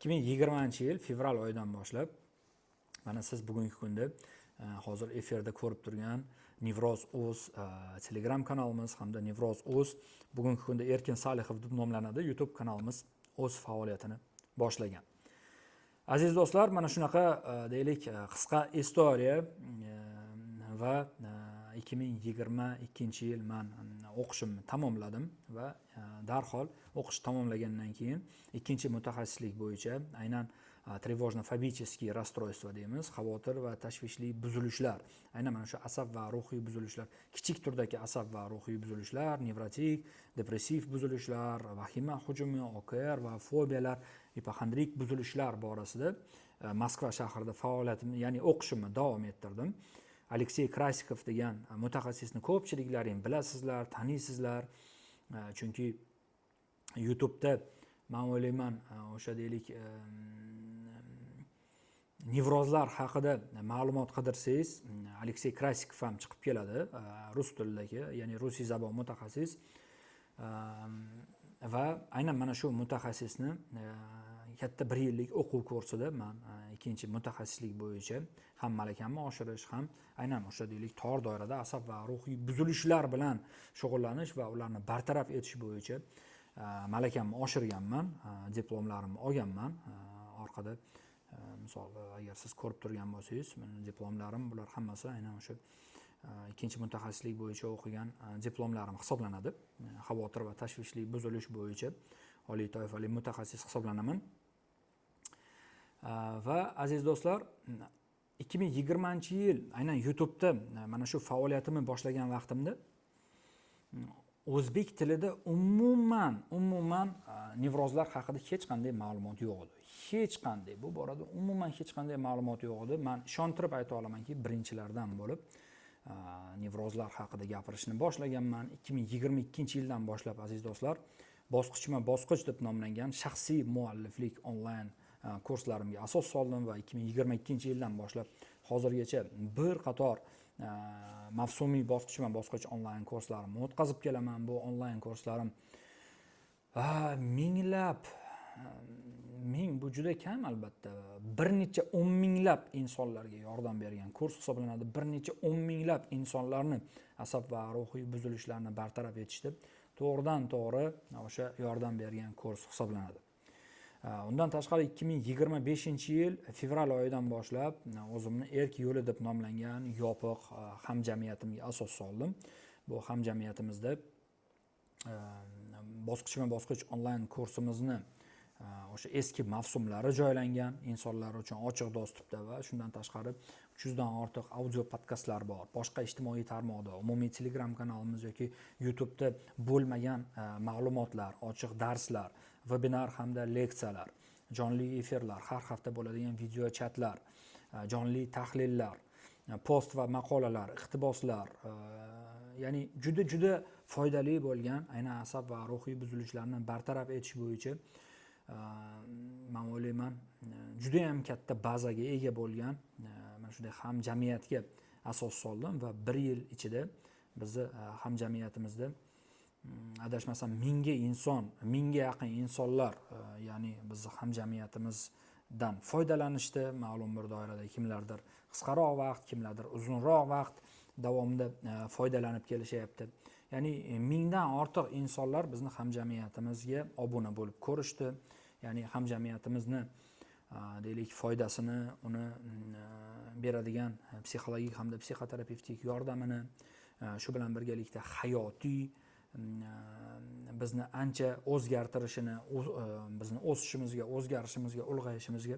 2020-yil fevral oyidan boshlab mana siz bugungi kunda hozir efirda ko'rib turgan Nevroz O'z Telegram kanalimiz hamda Nevroz O'z, bugungi kunda Erkin Salihov deb nomlanadi, YouTube kanalimiz o'z faoliyatini boshlagan. Aziz do'stlar, mana shunaqa, deylik, qisqa история. Va 2022-yil man o'qishimni tamomladim va darhol o'qish tamomlagandan keyin ikkinchi mutaxassislik bo'yicha, aynan тревожно-фобические расстройства deymiz, xavotir va tashvishli buzilishlar, aynan mana shu asab va ruhiy buzilishlar, kichik turdagi asab va ruhiy buzilishlar, nevrotik, depressiv buzilishlar, vahima hujumi, OKR va fobiyalar, ipoxondrik buzilishlar borasida Moskva shahrida faoliyatimni, ya'ni o'qishimni davom ettirdim. Aleksey Krasikov degan mutaxassisni ko'pchiliklaring bilasizlar, taniysizlar, chunki YouTube'da man o'ylayman, o'sha, deylik, nevrozlar haqida ma'lumot qidirsangiz, Aleksey Krasikov ham chiqib keladi, rus tilidagi, ya'ni rusiy zabon mutaxassis. Va aynan mana shu mutaxassisni katta bir yillik o'quv kursida man ikkinchi mutaxassislik bo'yicha ham malakamni oshirish, ham aynan o'sha, deylik, tor doirada asab va ruhiy buzilishlar bilan shug'ullanish va ularni bartaraf etish bo'yicha malakamni oshirganman, diplomlarimni olganman. Orqada, misol, agar siz ko'rib turgan bo'lsangiz, meni diplomlarim, bular hammasi aynan o'sha ikkinchi mutaxassislik bo'yicha o'qigan diplomlarim hisoblanadi. Xavotir va tashvishli buzilish bo'yicha oliy toifali mutaxassis hisoblanaman. Va aziz do'stlar, 2020-yil aynan YouTube'da mana shu faoliyatimni boshlagan vaqtimda o'zbek tilida umuman nevrozlar haqida hech qanday ma'lumot yo'q edi. Hech qanday, bu borada umuman hech qanday ma'lumot yo'q edi. Man ishontirib ayta olamanki, birinchilardan bo'lib nevrozlar haqida gapirishni boshlaganman. 2022-yildan boshlab, aziz do'stlar, bosqichma bosqich deb nomlangan shaxsiy mualliflik onlayn kurslarimga asos soldim va 2022-yildan boshlab hozirgacha bir qator mavsumiy bosqichma bosqich onlayn kurslarimni o'tkazib kelaman. Bu onlayn kurslarim minglab Ming bu juda kam albatta. Bir necha 10 minglab insonlarga yordam bergan kurs hisoblanadi. Bir necha 10 minglab insonlarni asab va ruhiy buzilishlarni bartaraf etishda to'g'ridan to'g'ri o'sha yordam bergan kurs hisoblanadi. Undan tashqari 2025-yil fevral oyidan boshlab o'zimni Erk yo'li deb nomlangan yopiq hamjamiyatimga asos soldim. Bu hamjamiyatimizda bosqichma-bosqich onlayn kursimizni o'sha eski mavsumlari joylangan, insonlar uchun ochiq dostupda va shundan tashqari 300 dan ortiq audio podkastlar bor. Boshqa ijtimoiy tarmoqda, umumiy Telegram kanalimiz yoki YouTube'da bo'lmagan ma'lumotlar, ochiq darslar, webinar hamda leksiyalar, jonli efirlar, har hafta bo'ladigan video chatlar, jonli tahlillar, post va maqolalar, iqtiboslar, ya'ni juda-juda foydali bo'lgan aynan asab va ruhiy buzilishlarni bartaraf etish bo'yicha man o'ylayman juda ham katta bazaga ega bo'lgan mana shunday hamjamiyatga asos soldim va bir yil ichida bizni hamjamiyatimizda adashmasam 1000 ga yaqin insonlar, ya'ni bizni hamjamiyatimizdan foydalanishdi ma'lum bir doirada. Kimlardir qisqaroq vaqt, kimlardir uzunroq vaqt davomida foydalanib kelishyapti. Ya'ni 1000 dan ortiq insonlar bizni hamjamiyatimizga obuna bo'lib ko'rishdi. Ya'ni hamjamiyatimizni deylik foydasini, uni beradigan psixologik hamda psixoterapevtik yordamini, shu bilan birgalikda hayotiy bizni ancha o'zgartirishini, bizni o'sishimizga, o'zgarishimizga, ulg'ayishimizga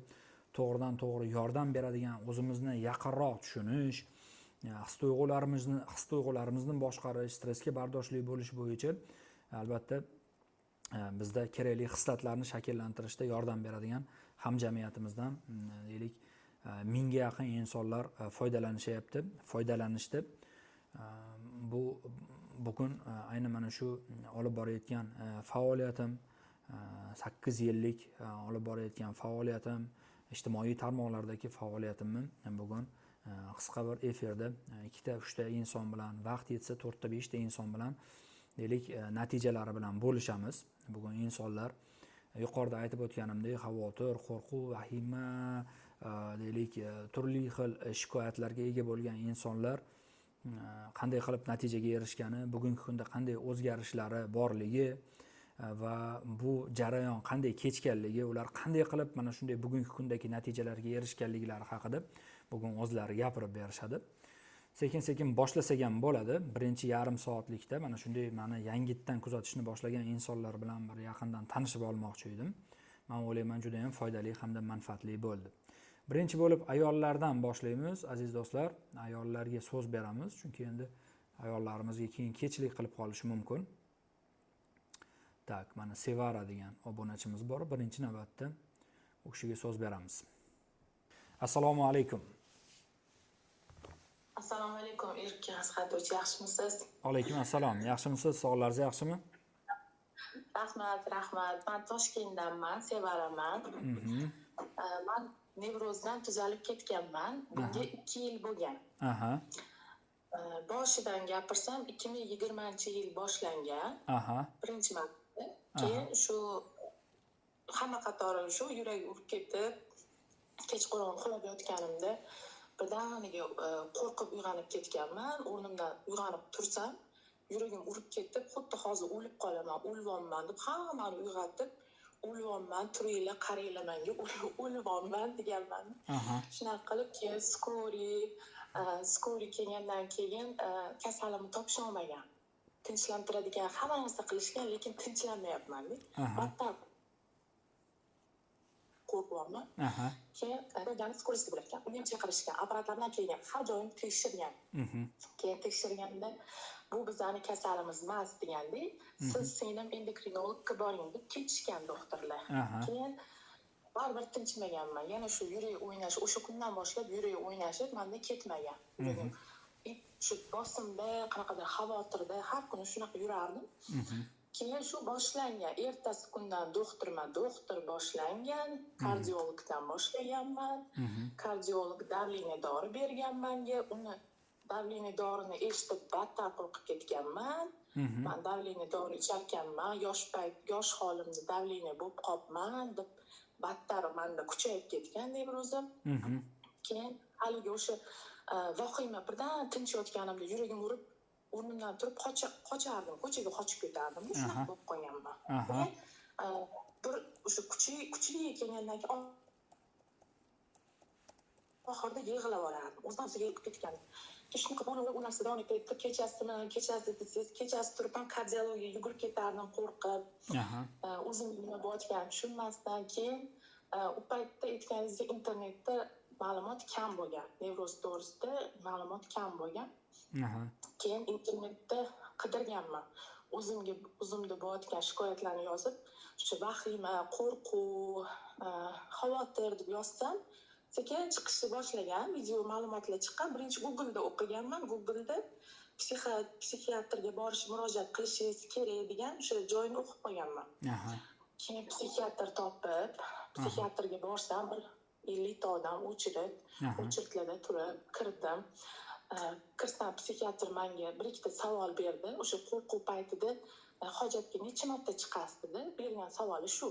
to'g'ridan to'g'ri yordam beradigan, o'zimizni yaqinroq tushunish, his tuyg'ularimizni boshqarish, stressga bardoshli bo'lish bo'yicha albatta bizda kerakli xislatlarni shakllantirishda yordam beradigan hamjamiyatimizdan deylik 1000 ga yaqin insonlar foydalanishyapti, foydalanishdi. Bu bugun aynan mana shu olib borayotgan faoliyatim, 8 yillik olib borayotgan faoliyatim, ijtimoiy tarmoqlardagi faoliyatimni bugun qisqa bir efirda ikkita, uchta inson bilan, vaqt yetsa to'rtta, beshta inson bilan deylik natijalari bilan bo'lishamiz. Bugun insonlar yuqorida aytib o'tganimdek xavotir, qo'rquv, vahima, deylik turli xil shikoyatlarga ega bo'lgan insonlar qanday qilib natijaga erishgani, bugungi kunda qanday o'zgarishlari borligi va bu jarayon qanday kechganligi, ular qanday qilib mana shunday bugungi kundagi natijalarga erishganliklari haqida bugun o'zlari gapirib berishadi. Sekin sekin boshlasak ham bo'ladi. Birinchi yarim soatlikda mana shunday mani yangitdan kuzatishni boshlagan insonlar bilan bir yaqindan tanishib olmoqchi edim. Man o'ylayman, juda yam foydali hamda manfaatli bo'ldi. Birinchi bo'lib ayollardan boshlaymiz, aziz do'stlar. Ayollarga so'z beramiz, chunki endi ayollarimizga keyin kechlik qilib qolishi mumkin. Так, mana Sevara degan obunachimiz bor. Birinchi navbatda u kishiga so'z beramiz. Assalomu alaykum. Assalomu alaykum, Erkin Ashatovich, yaxshimisiz? Alaykum assalom. Yaxshimisiz? Sog'liqlaringiz yaxshimi? Rahmat, rahmat. Man Toshkentdanman, Sevaraman. Man nevrozdan tuzalib ketganman. Bunga 2 yil bo'lgan. Boshidan gapirsam, 2020-yil boshlangan birinchi marta. Keyin shu hamma qatori shu yurak urib ketib, kechqurun uxlab yotganimda birdaniga qo'rqib uyg'onib ketganman. O'rnimdan uyg'onib tursam, yuragim urib ketib, xuddi hozir o'lib qolaman, o'lyapman deb hammani uyg'otib, o'lyapman, turinglar, qaranglar manga, o'lyapman deganman. Shunaqa qilib keyin скорый kelgandan keyin kasalimni topisholmagan. Tinchlantiradigan hamma narsa qilishgan, lekin tinchlanmayapmanda. Battar qo'rqyapman. Keyin ko'rgani скорый si bo'lar ekan, uni ham chaqirishgan, apparatlar bilan kelgan, har joyimni tekshirgan. Keyin tekshirganda, bu bizani kasalimiz emas deganda, siz singlim endokrinologga boring deb ketishgan doktorlar. Keyin baribir tinchimaganman. Yana shu yurak o'ynashi, o'sha kundan boshlab yurak o'ynashi manda ketmagan. Yuragim shu bosimda, qanaqadir xavotirda har kuni shunaqa yurardim. Keyin shu boshlangan, ertasi kundan doktorma doktor boshlangan, kardiologdan boshlaganman. Kardiolog давление dori bergan manga. Uni давление dorini eshitib battar qo'rqib ketganman. Man давление dori icharkanman, yosh payt, yosh holimda давление bo'lib qolibman deb. Battar manda kuchayib ketgan nevrozi. Keyin haligi o'sha vahima birdan tinchayotganimda yuragim urib, o'rnimdan turib qochardim, ko'chaga qochib ketardim. Shunaqa bo'lib qolganman. Bir o'sha kuchli kelgandan keyin oxirida yig'lab yuborardim. O'zim yig'ib ketgan. Shunaqa bo'lib u narsa davom etib, kechasi desangiz, kechasi turib ham kardiologiyaga yugurib ketardim qo'rqib. O'zim nima bo'layotganini tushunmasdan. Keyin u paytda aytganingizdek internetda ma'lumot kam bo'lgan. Nevroz to'g'risida ma'lumot kam bo'lgan. Keyin internetda qidirganman. O'zimda bo'layotgan shikoyatlarni yozib, shu vahima, qo'rquv, xavotir deb yozsam, sekin chiqishni boshlagan, video ma'lumotlar chiqqan. Birinchi Google'da o'qiganman. Google'da psixiatrga borish, murojaat qilishingiz kerak degan o'sha joyini o'qib qolganman. Keyin psixiatr topib, psixiatrga borsam, bir 50 ta odam o'chiritlarda turib kirdim. Kirsam psixiatr menga bir ikkita savol berdi. O'sha qo'rquv paytida hojatga necha marta chiqasiz dedi. Bergan savoli shu.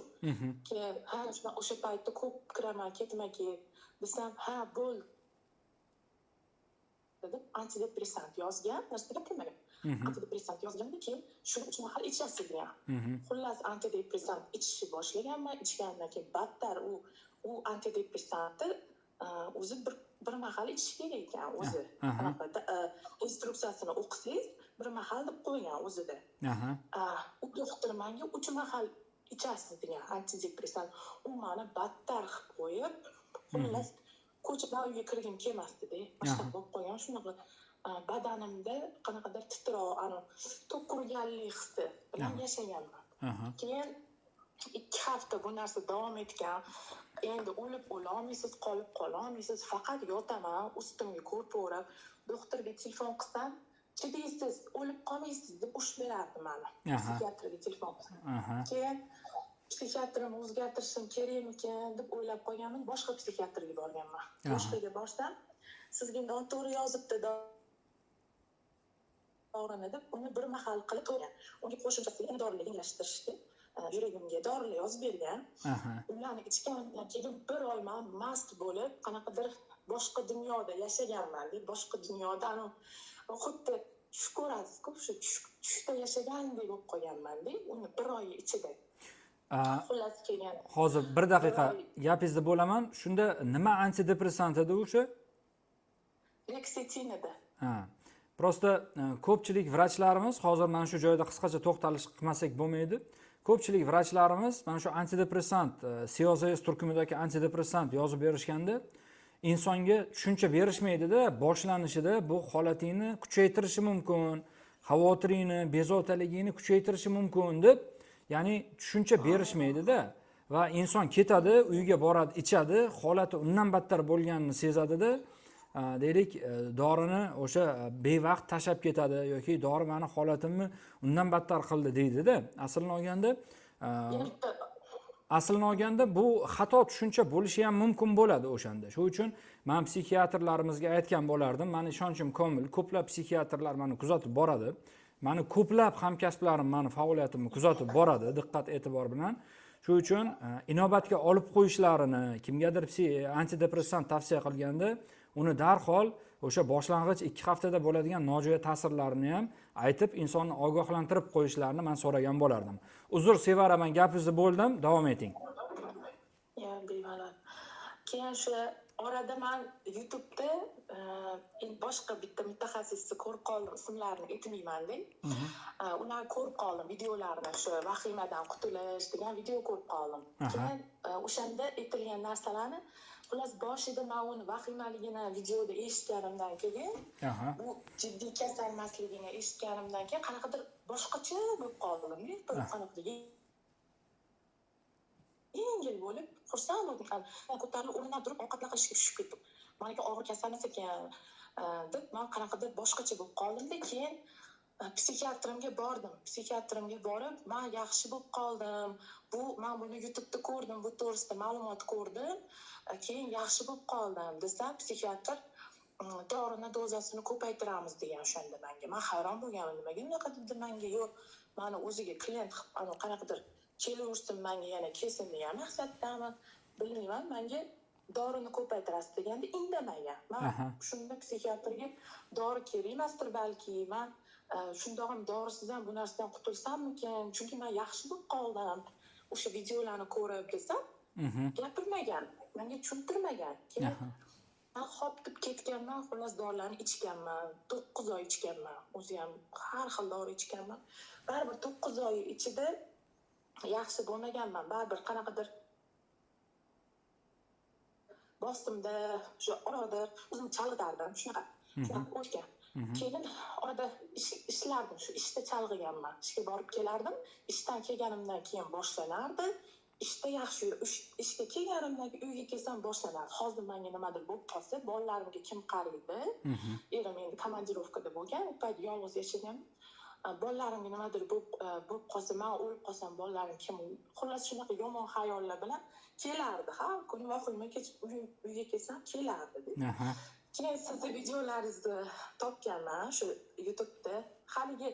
Keyin ha, o'sha paytda ko'p kiraman, ketma-ket desam, ha, bo'ldi deb antidepressant yozgan, narsaga kirmagan. Antidepressant yozgandan keyin shuni uch mahal ichasiz degan. Xullas antidepressant ichishni boshlaganman. Ichgandan keyin battar u antidepressantni o'zi bir mahal ichish kerak ekan o'zi. Instruksiyasini o'qisangiz bir mahal deb qo'ygan o'zida. U doktor menga 3 mahal ichasiz degan antidepressant. U meni battar qilib qo'yib, xullas ko'chadan uyga kirgim kelmasdi-da. Boshqa bo'lib qo'ygan shunaqa badanimda qanaqadir titroq, tok urganlik hissi bilan yashaganman. Keyin 2 hafta bu narsa davom etgan. Endi o'lib o'lolmaysiz, qolib qololmaysiz, faqat yotaman, ustimga ko'rpa o'rab, doktorga telefon qilsam, chidaysiz, o'lib qolmaysiz deb urushib berardi meni. Psixiatrga telefon qilsam. Keyin psixiatrimni o'zgartirishim kerakmikan deb o'ylab qolganman, boshqa psixiatrga borganman. Boshqaga borsam, sizga noto'g'ri yozibdi dorini deb uni bir mahal qilib qo'ygan. Unga qo'shimchasiga dorilar yengillashtirishdi. Yuragimga dorilar yozib bergan. Ularni ichganimdan keyin bir oy men mast bo'lib, qanaqadir boshqa dunyoda yashaganman deb, boshqa dunyoda xuddi tush ko'rasiz-ku, shu tushda yashagandek bo'lib qolganman deb, uni bir oy ichida. Xullas kelgan. Hozir bir daqiqa gapingizni bo'laman. Shunda nima antidepressant edi o'sha? Lexetin edi. Ha. Prosta ko'pchilik vrachlarimiz hozir mana shu joyda qisqacha to'xtalish qilmasak bo'lmaydi. Ko'pchilik vrachlarimiz mana shu antidepressant, COZS turkumidagi antidepressant yozib berishganda insonga tushuncha berishmaydida, boshlanishida bu holatingni kuchaytirishi mumkin, xavotiringni, bezovtaligingni kuchaytirishi mumkin deb, ya'ni tushuncha berishmaydida va inson ketadi, uyga boradi, ichadi, holati undan battar bo'lganini sezadida, deylik, dorini o'sha bevaqt tashlab ketadi yoki dori meni holatimni undan battar qildi deydida. Aslini olganda bu xato tushuncha bo'lishi ham mumkin bo'ladi o'shanda. Shuning uchun men psixiatrlarimizga aytgan bo'lardim, meni ishonchim komil, ko'plab psixiatrlar meni kuzatib boradi. Meni ko'plab hamkasblarim meni faoliyatimni kuzatib boradi diqqat e'tibor bilan. Shuning uchun inobatga olib qo'yishlarini, kimgadir antidepressant tavsiya qilganda uni darhol o'sha boshlang'ich 2 haftada bo'ladigan nojo'ya ta'sirlarini ham aytib, insonni ogohlantirib qo'yishlarini men so'ragan bo'lardim. Uzr Sevara, men gapingizni bo'ldim, davom eting. Ya, bemalol. Keyin shu orada men YouTube'da boshqa bitta mutaxassisni ko'rib qoldim, ismlarini aytmayman-da. Ularni ko'rib qoldim, videolarini, shu vahimadan qutulish degan video ko'rib qoldim. Keyin o'shanda aytilgan narsalarni, xullas boshida men uni vahimaligini videoda eshitganimdan keyin, bu jiddiy kasal emasligini eshitganimdan keyin qanaqadir boshqacha bo'lib qoldim. Bir qanaqadir yengil bo'lib, xursand bo'ldim. Ko'tarilib o'rnimdan turib ovqatlar qilishga tushib ketdim. Menga og'ir kasal emas ekan deb men qanaqadir boshqacha bo'lib qoldimda, keyin psixiatrimga bordim. Psixiatrimga borib, men yaxshi bo'lib qoldim. Bu men buni YouTube'da ko'rdim, bu to'g'risida ma'lumot ko'rdim. Keyin yaxshi bo'lib qoldim desam, psixiatr dorini dozasini ko'paytiramiz degan o'shanda menga. Men hayron bo'lganman, nimaga unaqa dedi menga? Yo'q, meni o'ziga klient qilib, qanaqadir Kelaversin manga yana kelsin degan maqsaddami, bilmayman, menga dorini ko'paytirasiz deganda indamagan. Man shunda psixiatrga dori kerak emasdir balki, man shundoq ham dorisiz ham bu narsadan qutulsammikin, chunki man yaxshi bo'lib qoldim o'sha videolarni ko'rib desam, gapirmagan, menga tushuntirmagan. Keyin man hop deb ketganman, xullas dorilarni ichganman, 9 oy ichganman, o'zi ham har xil dori ichganman. Baribir 9 oy ichida yaxshi bo'lmaganman, baribir qanaqadir bosimda, shu orada o'zim chalg'itardim, shunaqa o'tgan. Keyin orada ishlardim, shu ishda chalg'iganman, ishga borib kelardim, ishdan kelganimdan keyin boshlanardi. Ishda yaxshi ishga kelganimdan keyin uyga kelsam boshlanardi. Hozir menga nimadir bo'lib qolsa, bolalarimga kim qaraydi? Erim endi komandirovkada bo'lgan, u payt yolg'iz yashagan. Bolalarimga nimadir bo'lib qolsa, men o'lib qolsam bolalarim kim? Xullas shunaqa yomon xayollar bilan kelardi. Har kuni vahima kech uyga kelsam kelardi. Keyin sizni videolaringizni topganman shu YouTube'da. Haligi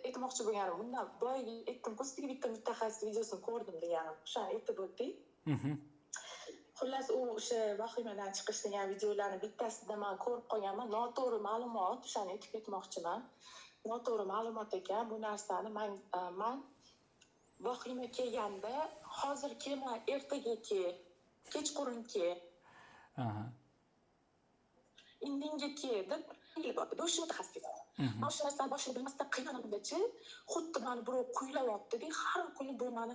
aytmoqchi bo'lganim, bundan boyagi aytdim-ku, sizga bitta mutaxassis videosini ko'rdim deganim, o'shani aytib o'tdik. Xullas u o'sha vahimadan chiqish degan videolarni bittasida men ko'rib qolganman. Noto'g'ri ma'lumot, o'shani aytib ketmoqchiman. Noto'g'ri ma'lumot ekan bu narsani man vahima kelganda hozir kelma, ertaga kel, kechqurun kel, indinga kel deb o'sha mutaxassis. Man o'sha narsani boshini bilmasdan qiynalganimdachi, xuddi mani birov kuylayapti-da, har kuni bu mani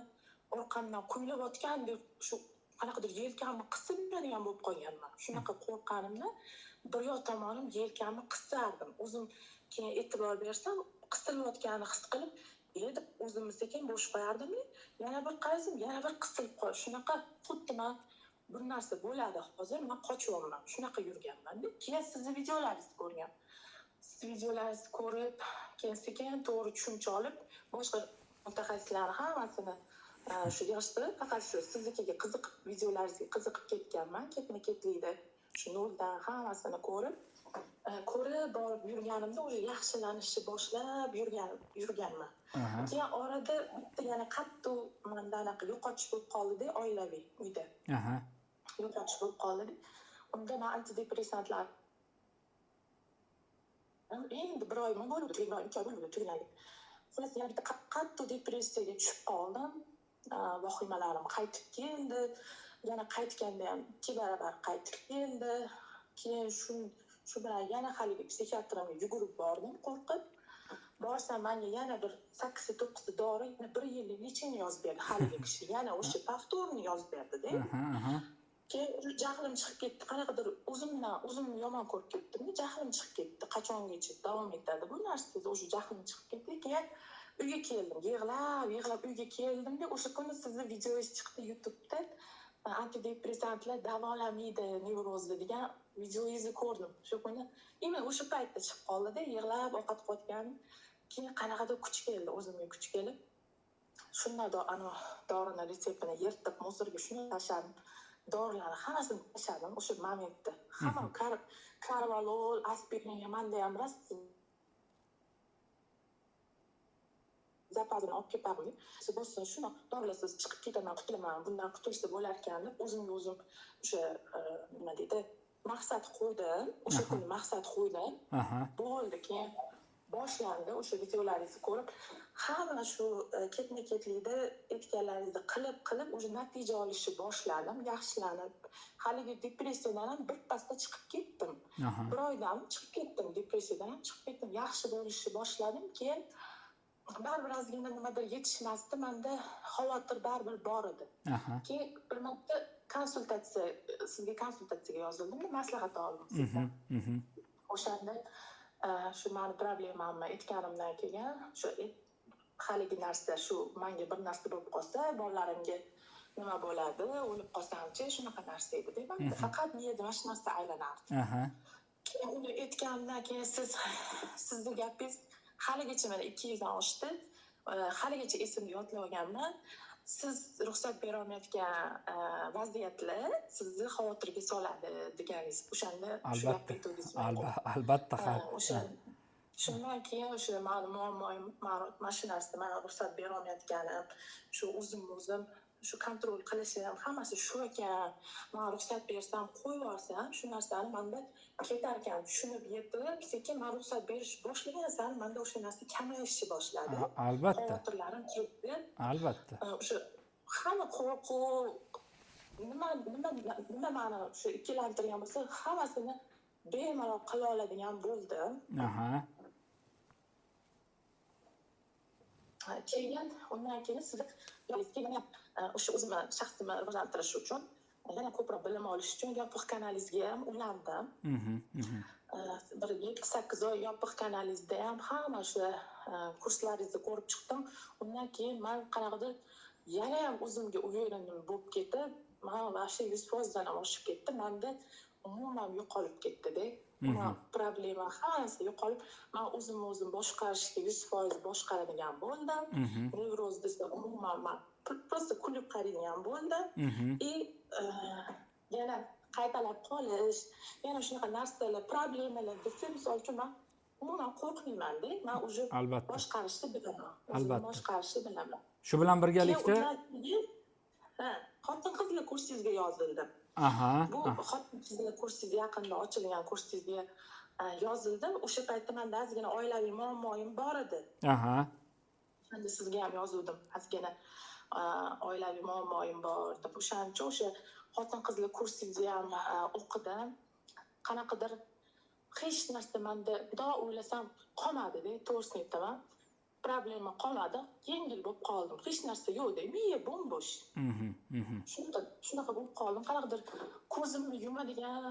orqamdan kuylayotgandek, shu qanaqadir yelkamni qisib yuradigan bo'lib qolganman. Shunaqa qo'rqqanimda bir yoq tomonim yelkamni qisardim. O'zim keyin e'tibor bersam, qisilayotganini his qilib, deb o'zimni sekin bo'sh qo'yardim. Yana bir qarasam, yana bir qisilib qo'y. Shunaqa xuddi man bir narsa bo'ladi hozir, men qochyapman. Shunaqa yurganman. Keyin sizni videolaringizni ko'rgan. Siz videolaringizni ko'rib, keyin sekin to'g'ri tushuncha olib, boshqa mutaxassislar hammasini shu yig'ishtirib, faqat shu siznikiga qiziqib, videolaringizga qiziqib ketganman. Ketma-ketlikda shu noldan hammasini ko'rib, ko'rib borib yurganimda o'sha yaxshilanishni boshlab yurganman. Keyin orada bitta yana qattiq menda anaqa yo'qotish bo'lib qoldi-da, oilaviy uyda. Yo'qotish bo'lib qoldi. Unda men antidepressantlar endi bir oymi bo'ldi, bir oy, 2 oy bo'ldi, tugadi. Xullas, yana bitta qattiq depressiyaga tushib qoldim. Vahimalarim qaytib keldi. Yana qaytganda ham 2 barobar qaytib keldi. Keyin shu bilan yana haligi psixiatrimga yugurib bordim, qo'rqib. Borsam menga yana bir 8-9 dori, yana 1 yillik lecheniya yozib berdi haligi kishi. Yana o'sha повторni yozib berdi-da. Keyin jahlim chiqib ketdi. Qanaqadir o'zimni yomon ko'rib ketdim. Jahlim chiqib ketdi. Qachongacha davom etadi bu narsa? O'sha jahlim chiqib ketdi. Keyin uyga keldim. Yig'lab uyga keldimda, o'sha kuni sizni videongiz chiqdi YouTube'da. Antidepressantlar davolamaydi nevrozni degan videongizni ko'rdim. O'sha kuni, именно o'sha paytda chiqib qoldi-da, yig'lab ovqat qilayotganim. Keyin qanaqadir kuch keldi, o'zimga kuch kelib. Shundan dorini retseptini yirtib, muzirga shuni tashladim. Dorilarni hammasini tashladim o'sha momentda. Hamma karvalol, aspirin, menda ham rost zapasini olib ketardim. Bo'lsin, shuni dorilarsiz chiqib ketaman, qutulaman, bundan qutulsa bo'larkan deb o'zimga o'zim o'sha nima deydi, maqsad qo'ydim. O'sha kuni maqsad qo'ydim. Bo'ldi, keyin boshlandi o'sha videolaringizni ko'rib, hamma shu ketma-ketlikda aytganlaringizni qilib o'sha natija olishni boshladim, yaxshilanib. Haligi depressiyadan ham bir pasda chiqib ketdim. Bir oydan chiqib ketdim, depressiyadan ham chiqib ketdim, yaxshi bo'lishni boshladim. Keyin baribir ozgina nimadir yetishmasdi, menda xavotir baribir bor edi. Keyin bir marta konsultatsiya, sizga konsultatsiyaga yozildim, maslahat oldim sizdan. O'shanda shu meni problemamni aytganimdan keyin shu haligi narsa, shu menga bir narsa bo'lib qolsa, bolalarimga nima bo'ladi, o'lib qolsamchi, shunaqa narsa edi-da. Menda faqat miyada mana shu narsa aylanardi. Keyin uni aytganimdan keyin sizni gapingiz haligacha mana 2 yildan oshdi. Haligacha esimda yodlab olganman. Siz ruxsat bera olmayotgan vaziyatlar sizni xavotirga soladi deganingiz. O'shanda shu gapni aytdingiz. Albatta. Shundan keyin o'sha mani muammoim, mana shu narsa, man ruxsat berolmayotganim, shu o'zimni o'zim shu kontrol qilishim, hammasi shu ekan. Man ruxsat bersam, qo'yib yuborsam, shu narsani manda ketar ekan. Tushunib yetib, sekin man ruxsat berish boshlagan sari manda o'sha narsa kamayishni boshladi. Albatta. Xavotirlarim ketdi. Albatta. O'sha hamma qo'rquv, nima nima nima mani shu ikkilantirgan bo'lsa, hammasini bemalol qila oladigan bo'ldim. Keyin undan keyin sizni o'sha o'zimni shaxsimni rivojlantirish uchun, yana ko'proq bilim olish uchun yopiq kanalizga ham ulandim. Bir 7-8 oy yopiq kanalizda ham hamma o'sha kurslaringizni ko'rib chiqdim. Undan keyin man qanaqadir yana ham o'zimga уверенным bo'lib ketib, man вообще 100%dan ham oshib ketdi. Menda umuman yo'qolib ketdi-da. Problema hammasi yo'qolib, man o'zimni o'zim boshqarishga 100% boshqaradigan bo'ldim. Nevroz desa umuman man просто kulib qaraydigan bo'ldim. И yana qaytalab qolish, yana shunaqa narsalar, problemalar desa, misol uchun man umuman qo'rqmayman-da. Man уже boshqarishni bilaman. O'zimni boshqarishni bilaman. Shu bilan birgalikda xotin-qizlar kursingizga yozildim. Bu xotin-qizlar kursingizga yaqinda ochilgan kursingizga yozildim. O'sha paytda menda ozgina oilaviy muammoim bor edi. Endi sizga ham yozuvdim, ozgina oilaviy muammoim bor deb. O'shaning uchun o'sha xotin-qizlar kursingizda ham o'qidim. Qanaqadir hech narsa menda xudo o'ylasam qolmadi-da, to'g'risini aytaman. Problema qolmadi, yengil bo'lib qoldim. Hech narsa yo'q-da, miya bo'm-bo'sh. Shunaqa bo'lib qoldim. Qanaqadir ko'zimni yumadigan,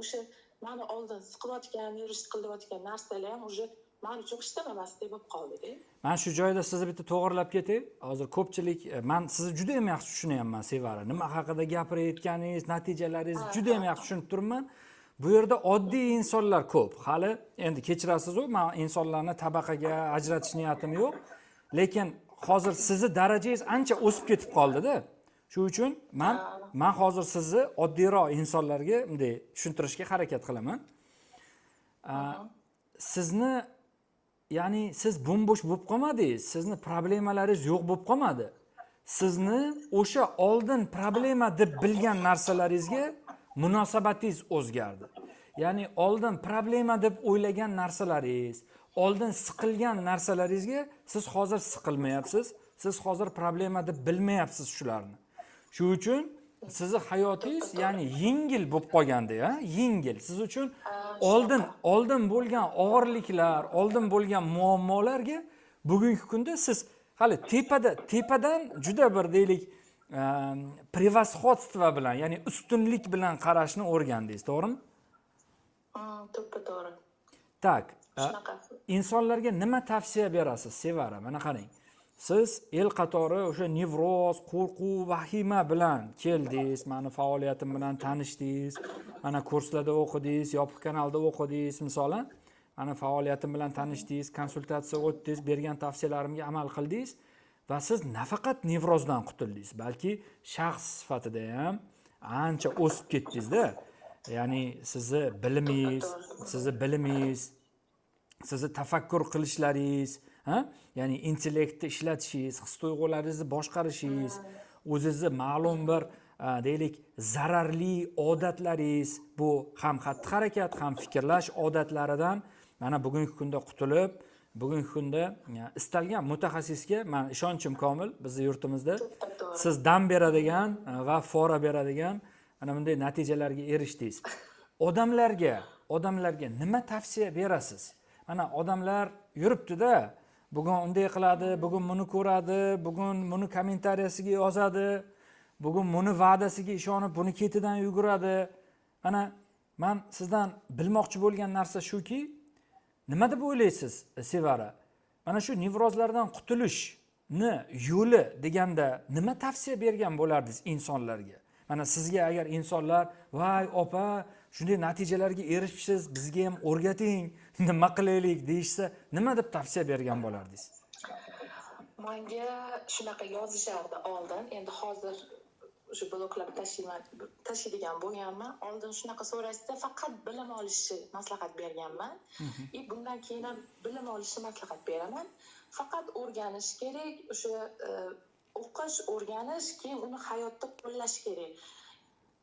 o'sha meni oldin siqilayotgan, yurish qildirayotgan narsalar ham уже men uchun hech nima emasdek bo'lib qoldi-da. Men shu joyda sizni bitta to'g'rilab ketay. Hozir ko'pchilik, men sizni juda ham yaxshi tushunyapman, Sevara. Nima haqida gapirayotganingiz, natijalaringiz juda ham yaxshi tushunib turibman. Bu yerda oddiy insonlar ko'p. Hali endi kechirasiz-u, men insonlarni tabaqaga ajratish niyatim yo'q. Lekin hozir sizni darajangiz ancha o'sib ketib qoldi-da. Shu uchun men hozir sizni oddiyroq insonlarga bunday tushuntirishga harakat qilaman. Sizni, ya'ni siz bo'm-bo'sh bo'lib qolmadingiz, sizni problemalaringiz yo'q bo'lib qolmadi. Sizni o'sha oldin problema deb bilgan narsalaringizga munosabatingiz o'zgardi. Ya'ni oldin problema deb o'ylagan narsalaringiz, oldin siqilgan narsalaringizga siz hozir siqilmayapsiz, siz hozir problema deb bilmayapsiz shularni. Shu uchun sizni hayotingiz, ya'ni yengil bo'lib qolganda, ha, yengil. Siz uchun oldin bo'lgan og'irliklar, oldin bo'lgan muammolarga bugungi kunda siz hali tepadan juda bir deylik, превосходство bilan, ya'ni ustunlik bilan qarashni o'rgandingiz, to'g'rimi? To'ppa-to'g'ri. Tak, Shunaqa. insonlarga nima tavsiya berasiz, Sevara? Mana qarang. Siz el qatori o'sha nevroz, qo'rquv, vahima bilan keldingiz, mani faoliyatim bilan tanishdingiz, mana kurslarda o'qidingiz, yopiq kanalda o'qidingiz, misolan, mana faoliyatim bilan tanishdingiz, konsultatsiya o'tdingiz, bergan tavsiyalarimga amal qildingiz va siz nafaqat nevrozdan qutuldingiz, balki shaxs sifatida ham ancha o'sib ketdingiz-da. Ya'ni sizni bilimingiz, sizni bilimingiz, sizni tafakkur qilishlaringiz, ha? Ya'ni intellektni ishlatishingiz, his-tuyg'ularingizni boshqarishingiz, o'zingizni ma'lum bir deylik zararli odatlaringiz, bu ham xatti-harakat, ham fikrlash odatlaridan mana bugungi kunda qutulib, bugungi kunda istalgan mutaxassisga men ishonchim komil, bizni yurtimizda siz dam beradigan va fora beradigan mana bunday natijalarga erishdingiz. Odamlarga nima tavsiya berasiz? Mana odamlar yuribdi-da, bugun unday qiladi, bugun buni ko'radi, bugun buni kommentariyasiga yozadi, bugun buni va'dasiga ishonib, buni ketidan yuguradi. Mana men sizdan bilmoqchi bo'lgan narsa shuki, nima deb o'ylaysiz, Sevara? Mana shu nevrozlardan qutulishni yo'li deganda nima tavsiya bergan bo'lardingiz insonlarga? Mana sizga agar insonlar, voy opa, shunday natijalarga erishibsiz, bizga ham o'rgating, nima qilaylik deyishsa, nima deb tavsiya bergan bo'lardingiz? Menga shunaqa yozishardi oldin, endi hozir O'sha bloklab tashlaydigan bo'lganman. Oldin shunaqa so'rashsa, faqat bilim olishni maslahat berganman. И bundan keyin ham bilim olishni maslahat beraman. Faqat o'rganish kerak, o'sha o'qish, o'rganish, keyin uni hayotda qo'llash kerak.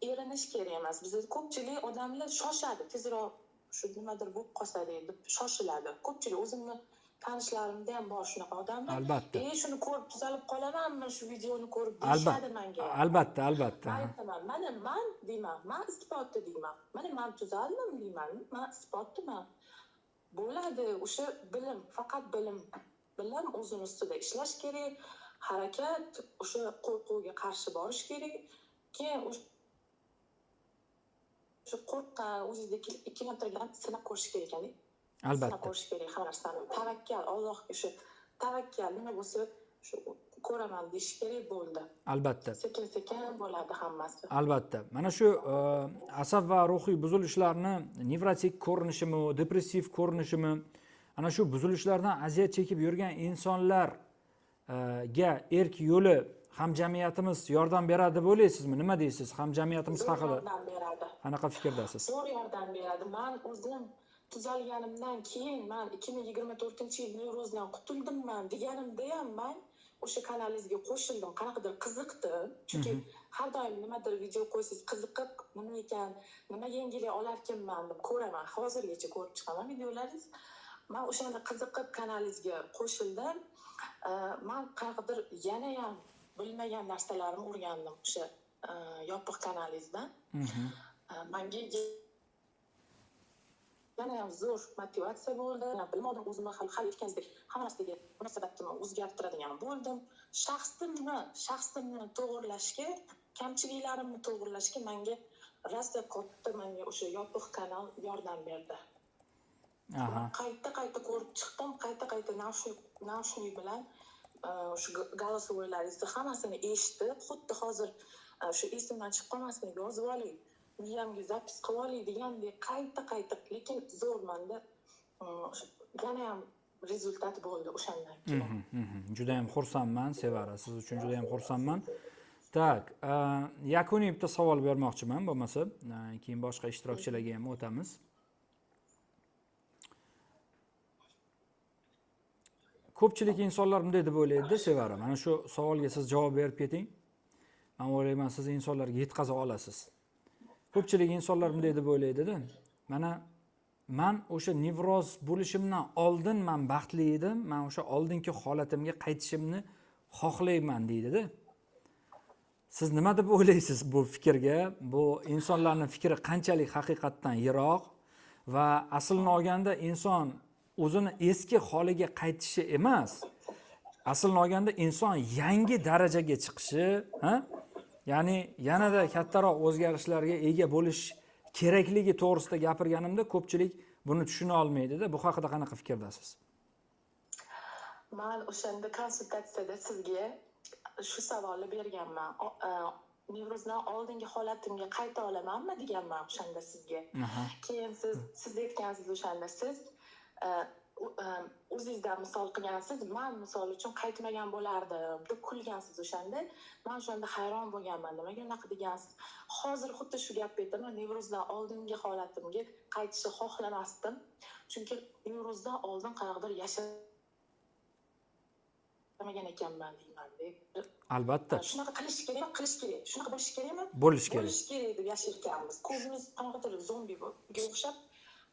Erinish kerak emas. Bizda ko'pchilik odamlar shoshadi, tezroq shu nimadir bo'lib qolsa deb shoshiladi. Ko'pchilik, o'zimni tanishlarimda ham bor shunaqa odamlar. Albatta. Shuni ko'rib tuzalib qolamanmi, shu videoni ko'rib deyishadi menga. Albatta, albatta. Aytaman, mana man deyman, man isboti deyman. Mana man tuzaldim deyman, man isbotiman. Bo'ladi, o'sha bilim, faqat bilim. Bilim, o'zini ustida ishlash kerak, harakat, o'sha qo'rquvga qarshi borish kerak. Keyin o'sha qo'rqqan, o'zingizda ikkilantirgan sinab ko'rish kerak ekan. Albatta. Ko'rish kerak hamma narsani. Tavakkal, Allohga o'sha tavakkal, nima bo'lsa shu ko'raman deyish kerak bo'ldi. Albatta. Sekin-sekin bo'ladi hammasi. Albatta. Mana shu asab va ruhiy buzilishlarni nevrotik ko'rinishimi, depressiv ko'rinishimi, ana shu buzilishlardan aziyat chekib yurgan insonlarga erk yo'li hamjamiyatimiz yordam beradi deb o'ylaysizmi? Nima deysiz? Hamjamiyatimiz haqida yordam beradi. Qanaqa fikrdasiz? Zo'r yordam beradi. Men o'zim tuzalganimdan keyin, men 2024-yil nevrozdan qutuldimman deganimda ham men o'sha kanalingizga qo'shildim. Qanaqadir qiziqdim. Chunki har doim nimadir video qo'ysangiz qiziqib, nima ekan, nima yangilik olarkanman deb ko'raman. Hozirgacha ko'rib chiqaman videolaringizni. Men o'shanda qiziqib kanalingizga qo'shildim. Men qanaqadir yana ham bilmagan narsalarimni o'rgandim o'sha yopiq kanalingizdan. Menga yana ham zo'r motivatsiya bo'ldi. Bilmadim, o'zimni hal etganingizdek hamma narsaga munosabatimni o'zgartiradigan bo'ldim. Shaxsimni to'g'irlashga, kamchiliklarimni to'g'irlashga menga rosa katta, menga o'sha yopiq kanal yordam berdi. Qayta-qayta ko'rib chiqdim, qayta-qayta naushnik bilan shu голосовойлаringizni hammasini eshitib, xuddi hozir shu esimdan chiqib qolmasin, yozib olay, miyamga zapis qilib olay degandek qayta-qayta, lekin zo'r menda yana ham rezultat bo'ldi o'shandan keyin. Juda ham xursandman, Sevara, siz uchun juda ham xursandman. Tak, yakuniy bitta savol bermoqchiman, bo'lmasa keyin boshqa ishtirokchilarga ham o'tamiz. Ko'pchilik insonlar bunday deb o'ylaydi, Sevara. Mana shu savolga siz javob berib keting. Men o'ylayman, siz insonlarga yetkaza olasiz. Ko'pchilik insonlar bunday deb o'ylaydi-da. Mana men o'sha nevroz bo'lishimdan oldin men baxtli edim, men o'sha oldingi holatimga qaytishimni xohlayman deydi-da. Siz nima deb o'ylaysiz bu fikrga? Bu insonlarning fikri qanchalik haqiqatdan yiroq va aslini olganda inson o'zini eski holiga qaytishi emas, aslini olganda inson yangi darajaga chiqishi, ha? Ya'ni yanada kattaroq o'zgarishlarga ega bo'lish kerakligi to'g'risida gapirganimda ko'pchilik buni tushuna olmaydi-da. Bu haqida qanaqa fikrdasiz? Men o'shanda konsultatsiyada sizga shu savolni berganman. Nevrozdan oldingi holatimga qayta olamanmi deganman o'shanda sizga. Keyin siz aytgansiz o'shanda, siz o'zingizdan misol qilgansiz, men misol uchun qaytmagan bo'lardim deb kulgansiz o'shanda. Men o'shanda hayron bo'lganman, nimaga unaqa degansiz. Hozir xuddi shu gapni aytaman, nevrozdan oldingi holatimga qaytishni xohlamasdim. Chunki nevrozdan oldin qanaqadir yashamagan ekanman deyman deb. Albatta. Shunaqa qilish kerakmi? Qilish kerak. Shunaqa bo'lishi kerakmi? Bo'lishi kerak. Bo'lishi kerak deb yashayotganmiz. Ko'zimiz qanaqadir zombiga o'xshab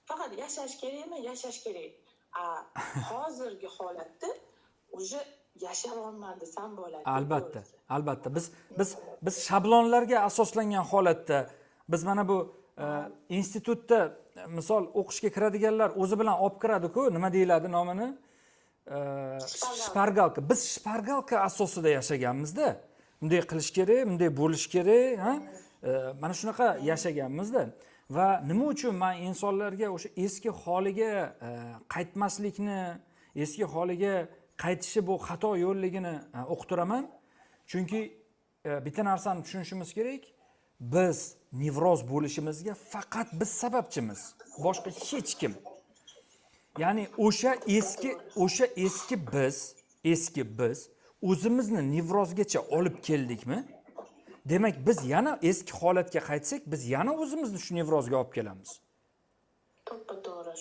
faqat yashash kerakmi? Yashash kerak. Hozirgi holatda уже yashayapman desam bo'ladi. Albatta, albatta. Biz shablonlarga asoslangan holatda biz mana bu institutda misol o'qishga kiradiganlar o'zi bilan olib kiradi-ku, nima deyiladi nomini? Shpargalka. Biz shpargalka asosida yashaganmizda. Bunday qilish kerak, bunday bo'lish kerak, ha? Mana shunaqa yashaganmizda. Va nima uchun men insonlarga o'sha eski holiga qaytmaslikni, eski holiga qaytishi bu xato yo'lligini uqtiraman? Chunki bitta narsani tushunishimiz kerak. Biz nevroz bo'lishimizga faqat biz sababchimiz, boshqa hech kim. Ya'ni o'sha eski biz o'zimizni nevrozgacha olib keldikmi? Demak, biz yana eski holatga qaytsak, biz yana o'zimizni shu nevrozga olib kelamiz. To'g'ri.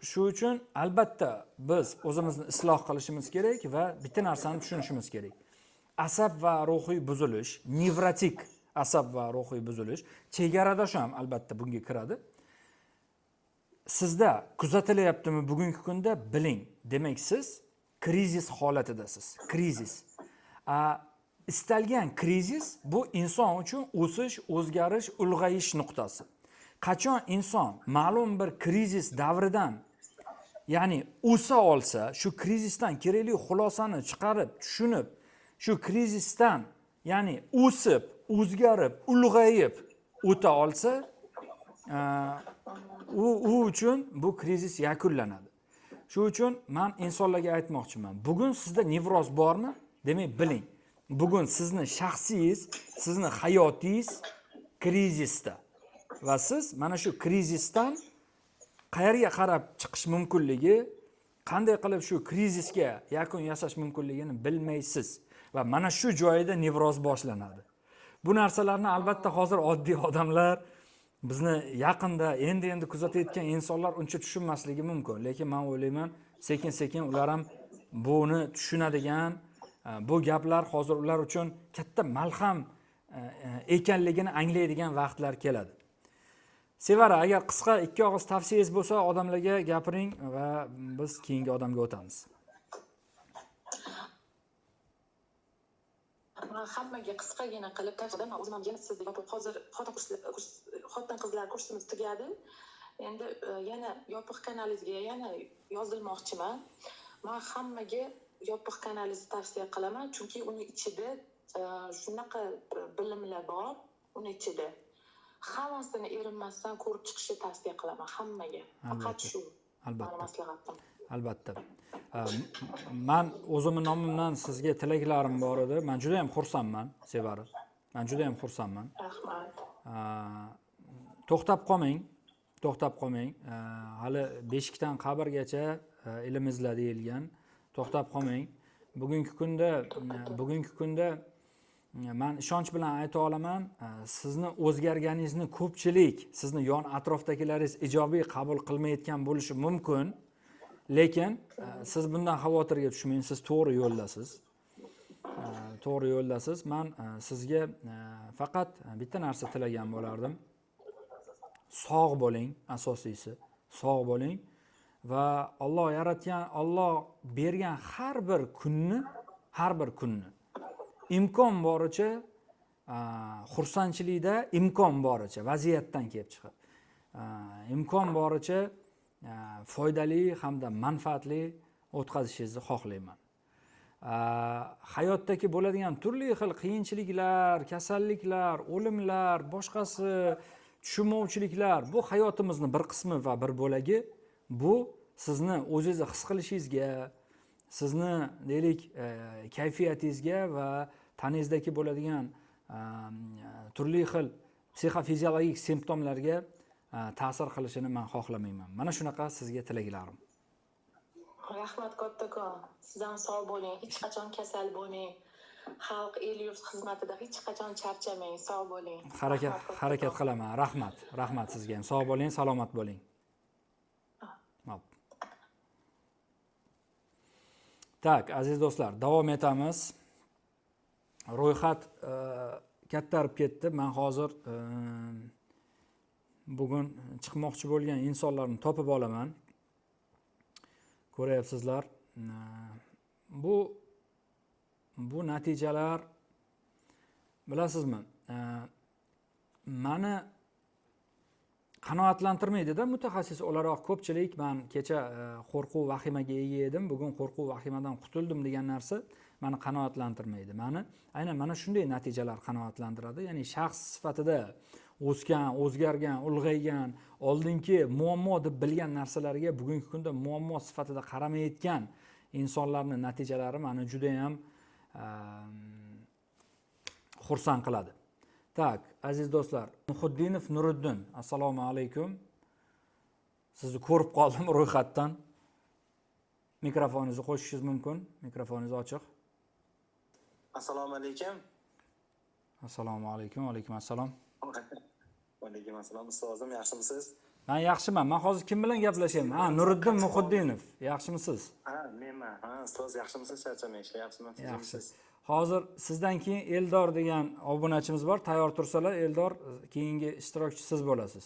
Shu uchun albatta biz o'zimizni isloh qilishimiz kerak va bitta narsani tushunishimiz kerak. Asab va ruhiy buzilish, nevrotik asab va ruhiy buzilish, chegaradosh ham albatta bunga kiradi. Sizda kuzatilyaptimi bugungi kunda, biling. Demak, siz krizis holatidasiz. Krizis. Istalgan krizis bu inson uchun o'sish, o'zgarish, ulg'ayish nuqtasi. Qachon inson ma'lum bir krizis davridan, ya'ni o'sa olsa, shu krizisdan kerakli xulosani chiqarib, tushunib, shu krizisdan, ya'ni o'sib, o'zgarib, ulg'ayib o'ta olsa, u uchun bu krizis yakunlanadi. Shu uchun men insonlarga aytmoqchiman. Bugun sizda nevroz bormi? Demak, biling. Bugun sizni shaxsingiz, sizni hayotingiz krizisda. Va siz mana shu krizisdan qayerga qarab chiqish mumkinligi, qanday qilib shu krizisga yakun yasash mumkinligini bilmaysiz. Va mana shu joyida nevroz boshlanadi. Bu narsalarni albatta hozir oddiy odamlar, bizni yaqinda endi kuzatayotgan insonlar uncha tushunmasligi mumkin. Lekin men o'ylayman, sekin-sekin ular ham buni tushunadigan, bu gaplar hozir ular uchun katta malham ekanligini anglaydigan vaqtlar keladi. Sevara, agar qisqa 2 og'iz tavsiyangiz bo'lsa, odamlarga gapiring va biz keyingi odamga o'tamiz. Men hammaga qisqagina qilib tavsiya beraman. O'zim ham yana sizni yopiq hozir xotin-qizlar kursimiz tugadi. Endi yana yopiq kanalingizga yana yozilmoqchiman. Men hammaga yopiq kanalingizni tavsiya qilaman, chunki uni ichida shunaqa bilimlar bor, uni ichida hammasini erinmasdan ko'rib chiqishni tavsiya qilaman hammaga. Faqat shu. Albatta. Maslahatim. Albatta. Men o'zimning nomimdan sizga tilaklarim bor edi. Men juda ham xursandman, Sevara. Men juda ham xursandman. Rahmat. To'xtab qolmang, to'xtab qolmang. Hali beshikdan qabrgacha ilm izla deyilgan. To'xtab qolmang. Bugungi kunda men ishonch bilan ayta olaman, sizni o'zgarganingizni ko'pchilik, sizni yon atrofdagilaringiz ijobiy qabul qilmayotgan bo'lishi mumkin. Lekin siz bundan xavotirga tushmang, siz to'g'ri yo'ldasiz. To'g'ri yo'ldasiz. Men sizga faqat bitta narsa tilagan bo'lardim. Sog' bo'ling, asosiysi. Sog' bo'ling va Alloh yaratgan, Alloh bergan har bir kunni imkon boricha xursandchilikda, imkon boricha vaziyatdan kelib chiqib, imkon boricha foydali hamda manfaatli o'tkazishingizni xohlayman. Hayotdagi bo'ladigan turli xil qiyinchiliklar, kasalliklar, o'limlar, boshqasi, tushunmovchiliklar bu hayotimizni bir qismi va bir bo'lagi. Bu sizni o'zingizni his qilishingizga, sizni deylik kayfiyatingizga va tanangizdagi bo'ladigan turli xil psixofiziologik simptomlarga ta'sir qilishini men xohlamayman. Mana shunaqa sizga tilaklarim. Rahmat kattakon. Siz ham sog' bo'ling, hech qachon kasal bo'lmang. Xalq, el-yurt xizmatida hech qachon charchamang, sog' bo'ling. Harakat qilaman. Rahmat. Rahmat sizga ham. Sog' bo'ling, salomat bo'ling. Tak, aziz do'stlar, davom etamiz. Ro'yxat kattarib ketdi. Men hozir bugun chiqmoqchi bo'lgan insonlarni topib olaman. Ko'ryapsizlar. Bu natijalar, bilasizmi, meni qanoatlantirmaydi-da mutaxassis o'laroq ko'pchilik. Men kecha qo'rquv vahimaga ega edim, bugun qo'rquv vahimadan qutuldim degan narsa meni qanoatlantirmaydi. Meni aynan mana shunday natijalar qanoatlantiradi. Ya'ni shaxs sifatida o'sgan, o'zgargan, ulg'aygan, oldingi muammo deb bilgan narsalarga bugungi kunda muammo sifatida qaramayotgan insonlarning natijalari meni juda ham xursand qiladi. Tak, aziz do'stlar, Muhiddinov Nuriddin, assalomu alaykum. Sizni ko'rib qoldim ro'yxatdan. Mikrofoningizni qo'shishingiz mumkin. Mikrofoningiz ochiq. Assalomu alaykum. Assalomu alaykum. Alaykum assalom. Alaykum assalom ustozim, yaxshimisiz? Men yaxshiman. Men hozir kim bilan gaplashyapman? Ha, Nuriddin Muhiddinov. Yaxshimisiz? Ha, menman. Ha, ustoz, yaxshimisiz? Charchamay ishlayapsizmi? Yaxshi. Hozir sizdan keyin Eldor degan obunachimiz bor. Tayyor tursalar, Eldor, keyingi ishtirokchi siz bo'lasiz.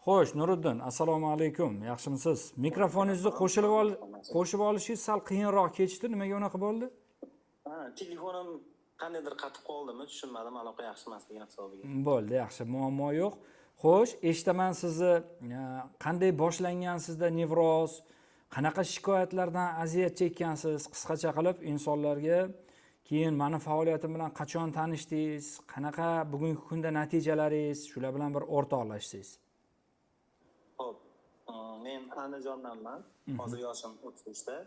Xo'sh, Nuriddin, assalomu alaykum. Yaxshimisiz? Mikrofoningizni qo'shib olishingiz sal qiyinroq kechdi. Nimaga unaqa bo'ldi? Ha, telefonim qandaydir qatib qoldimi, tushunmadim, aloqa yaxshi emasligini hisobiga. Bo'ldi, yaxshi, muammo yo'q. Xo'sh, eshitaman sizni, qanday boshlangan sizda nevroz, qanaqa shikoyatlardan aziyat chekkansiz, qisqacha qilib insonlarga, keyin mani faoliyatim bilan qachon tanishdingiz, qanaqa bugungi kunda natijalaringiz, shular bilan bir o'rtoqlashsangiz. Xo'p, men Andijondanman. Hozir yoshim 33 da.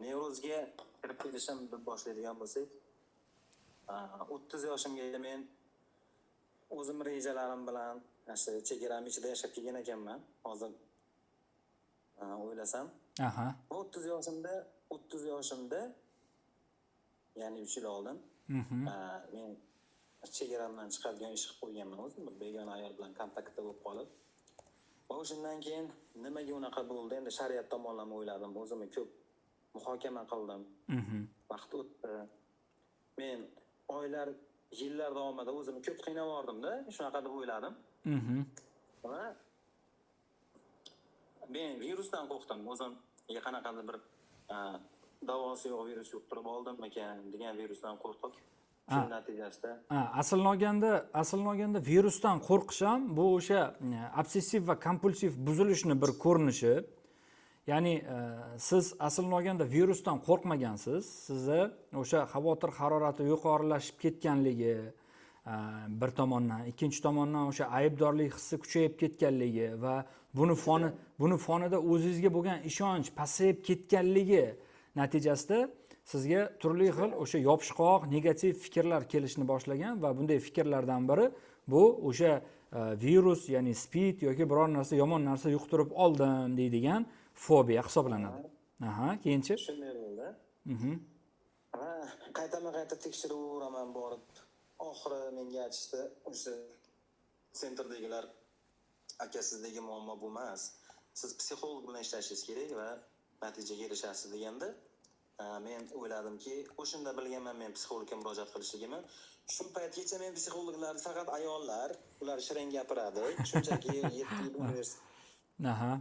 Nevrozga kirib kelishim deb boshlaydigan bo'lsak, 30 yoshimga men o'zim rejalarim bilan shu chegaram ichida yashab kelgan ekanman. Hozir o'ylasam. Aha. 30 yoshimda, ya'ni 3 yil oldin, men chegaramdan chiqadigan ish qilib qo'yganman o'zim, bir begona ayol bilan kontaktda bo'lib qolib. Va o'shandan keyin nimaga unaqa bo'ldi? Endi shariat tomonlama o'yladim, o'zimni ko'p muhokama qildim. Vaqt o'tdi. Men oylar, yillar davomida o'zimni ko'p qiynab yordimda, shunaqa deb o'yladim. Va men virusdan qo'rqdim. O'zim qanaqadir bir davosi yo'q virus yuqtirib oldimmikan degan virusdan qo'rqib, shu natijasida. Aslini olganda virusdan qo'rqish ham bu o'sha obsessiv va kompulsiv buzilishni bir ko'rinishi. Ya'ni siz aslini olganda virusdan qo'rqmagansiz, sizni o'sha xavotir harorati yuqorilashib ketganligi bir tomondan, ikkinchi tomondan o'sha aybdorlik hissi kuchayib ketganligi va buni fonida o'zingizga bo'lgan ishonch pasayib ketganligi natijasida sizga turli xil o'sha yopishqoq negativ fikrlar kelishni boshlagan va bunday fikrlardan biri bu o'sha virus, ya'ni SPID yoki biror narsa, yomon narsa yuqtirib oldim deydigan fobiya hisoblanadi. Aha, keyinchi? Shunday bo'ldi. Va qaytama-qayta tekshiraveraman borib. Oxiri menga aytishdi, o'sha sentrdagilar, aka sizdagi muammo bu emas. Siz psixolog bilan ishlashingiz kerak va natijaga erishasiz deganda, men o'yladimki, o'shanda bilganman men psixologga murojaat qilishligimni. Shu paytgacha men psixologlar faqat ayollar, ular shirin gapiradi. Shunchaki 7 yil universitet. Aha.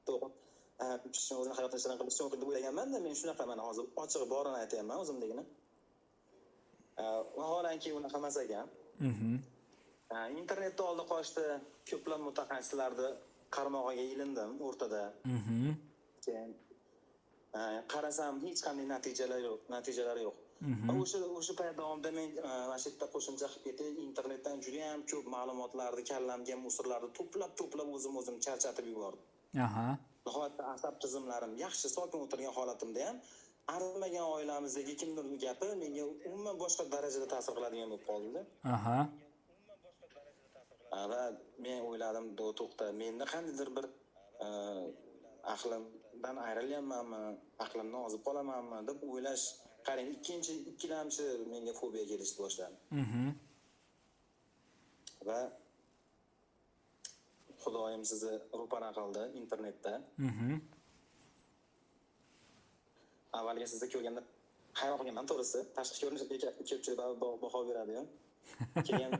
O'zini hayotini shirin qilish uchun deb o'ylaganman-da, men shunaqa, mana hozir ochiq borini aytyapman o'zimdagini. Vaholanki unaqa emas ekan. Internetda oldi qochdi, ko'plab mutaxassislarni qarmog'iga ilindim o'rtada. Keyin qarasam hech qanday natijalar yo'q. O'sha payt davomida men mana shu yerda qo'shimcha qilib ketay, internetdan juda ham ko'p ma'lumotlarni kallamga musorlarni to'plab o'zim charchatib yubordim. Aha. Nihoyatda asab tizimlarim yaxshi sokin o'tirgan holatimda ham arzimagan oilamizdagi kimdir gapi menga umuman boshqa darajada ta'sir qiladigan bo'lib qoldi. Aha. Va men o'yladim, to'xta, menda qandaydir bir aqlimdan ayrilyapmanmi, aqlimdan ozib qolamanmi deb o'ylash, qarang, ikkilamchi menga fobiya kelishni boshladi. Va Xudoyim sizni ro'para qildi internetda. Avvaliga sizni ko'rganda hayron qolganman, to'g'risi. Tashqi ko'rinishga ko'pchilik baho beradi-yu. Keyin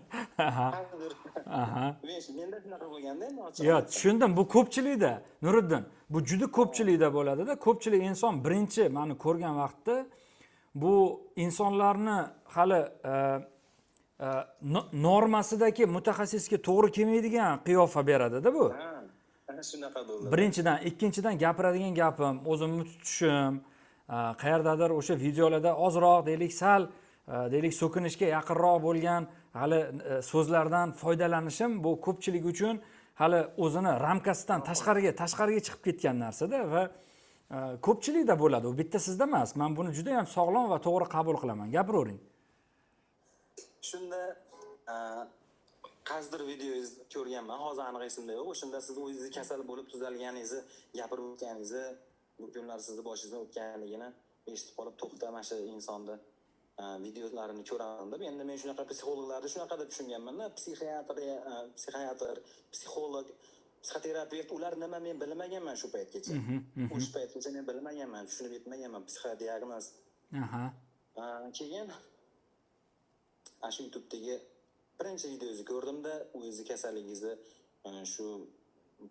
menda shunaqa bo'lganda endi ochiq. Yo'q, tushundim. Bu ko'pchilikda, Nuriddin, bu juda ko'pchilikda bo'ladida. Ko'pchilik inson birinchi meni ko'rgan vaqtda bu insonlarni hali normasidagi mutaxassisga to'g'ri kelmaydigan qiyofa beradida bu. Shunaqa bo'ldi. Birinchidan, ikkinchidan gapiradigan gapim, o'zimni tutishim, qayerdadir o'sha videolarda ozroq deylik, sal deylik so'kinishga yaqinroq bo'lgan hali so'zlardan foydalanishim bu ko'pchilik uchun hali o'zini ramkasidan tashqariga chiqib ketgan narsada va ko'pchilikda bo'ladi. U bitta sizda emas. Men buni juda ham sog'lom va to'g'ri qabul qilaman. Gapiravering. Shunda qaysidir videongizni ko'rganman, hozir aniq esimda yo'q. O'shanda siz o'zingizni kasal bo'lib tuzalganingizni gapirib o'tganingizni, bu kunlar sizni boshingizdan o'tganligini eshitib qolib, to'xta, mana shu insonni videolarini ko'raman deb. Endi men shunaqa psixologlarni shunaqa deb tushunganman-da, psixiatr, psixolog, psixoterapevt, ular nima men bilmaganman shu paytgacha. O'sha paytgacha men bilmaganman, tushunib yetmaganman psixodiagnoz. Keyin ana shu YouTube'dagi birinchi videongizni ko'rdimda, o'zingizni kasalligingizni shu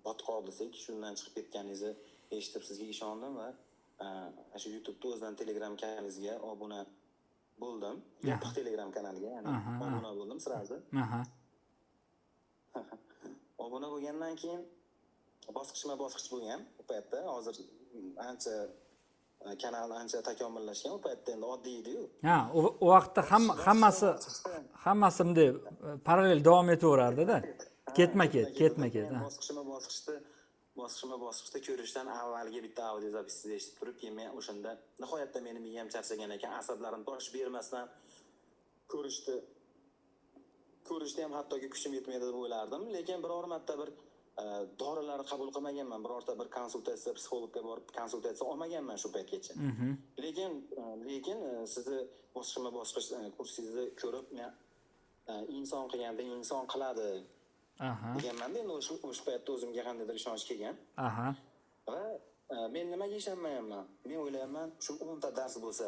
botqoq desak, shundan chiqib ketganingizni eshitib sizga ishondim va ana shu YouTube'da o'zidan Telegram kanalingizga obuna bo'ldim. Yopiq Telegram kanaliga, ya'ni obuna bo'ldim sразу. Obuna bo'lgandan keyin bosqichma-bosqich bo'lgan u paytda. Hozir ancha kanal ancha takomillashgan, u paytda endi oddiy edi-yu. Ha, u vaqtda hammasi bunday parallel davom etaverardi-da. Ketma-ket, ketma-ket. Bosqichma-bosqichda ko'rishdan avvalgi bitta audio запись ni eshitib turib, keyin men o'shanda nihoyatda meni miyam charchagan ekan, asablarim tosh bermasdan ko'rishni ham hattoki kuchim yetmaydi deb o'ylardim. Lekin biror marta bir dorilar qabul qilmaganman, birorta bir konsultatsiya, psixologga borib konsultatsiya olmaganman shu paytgacha. Lekin sizni bosqichma-bosqich kursingizni ko'rib, men inson qilganda inson qiladi deganmanda, endi o'sha paytda o'zimga qandaydir ishonch kelgan. Va men nimaga ishonmayapman? Men o'ylayapman, shu 10 ta dars bo'lsa,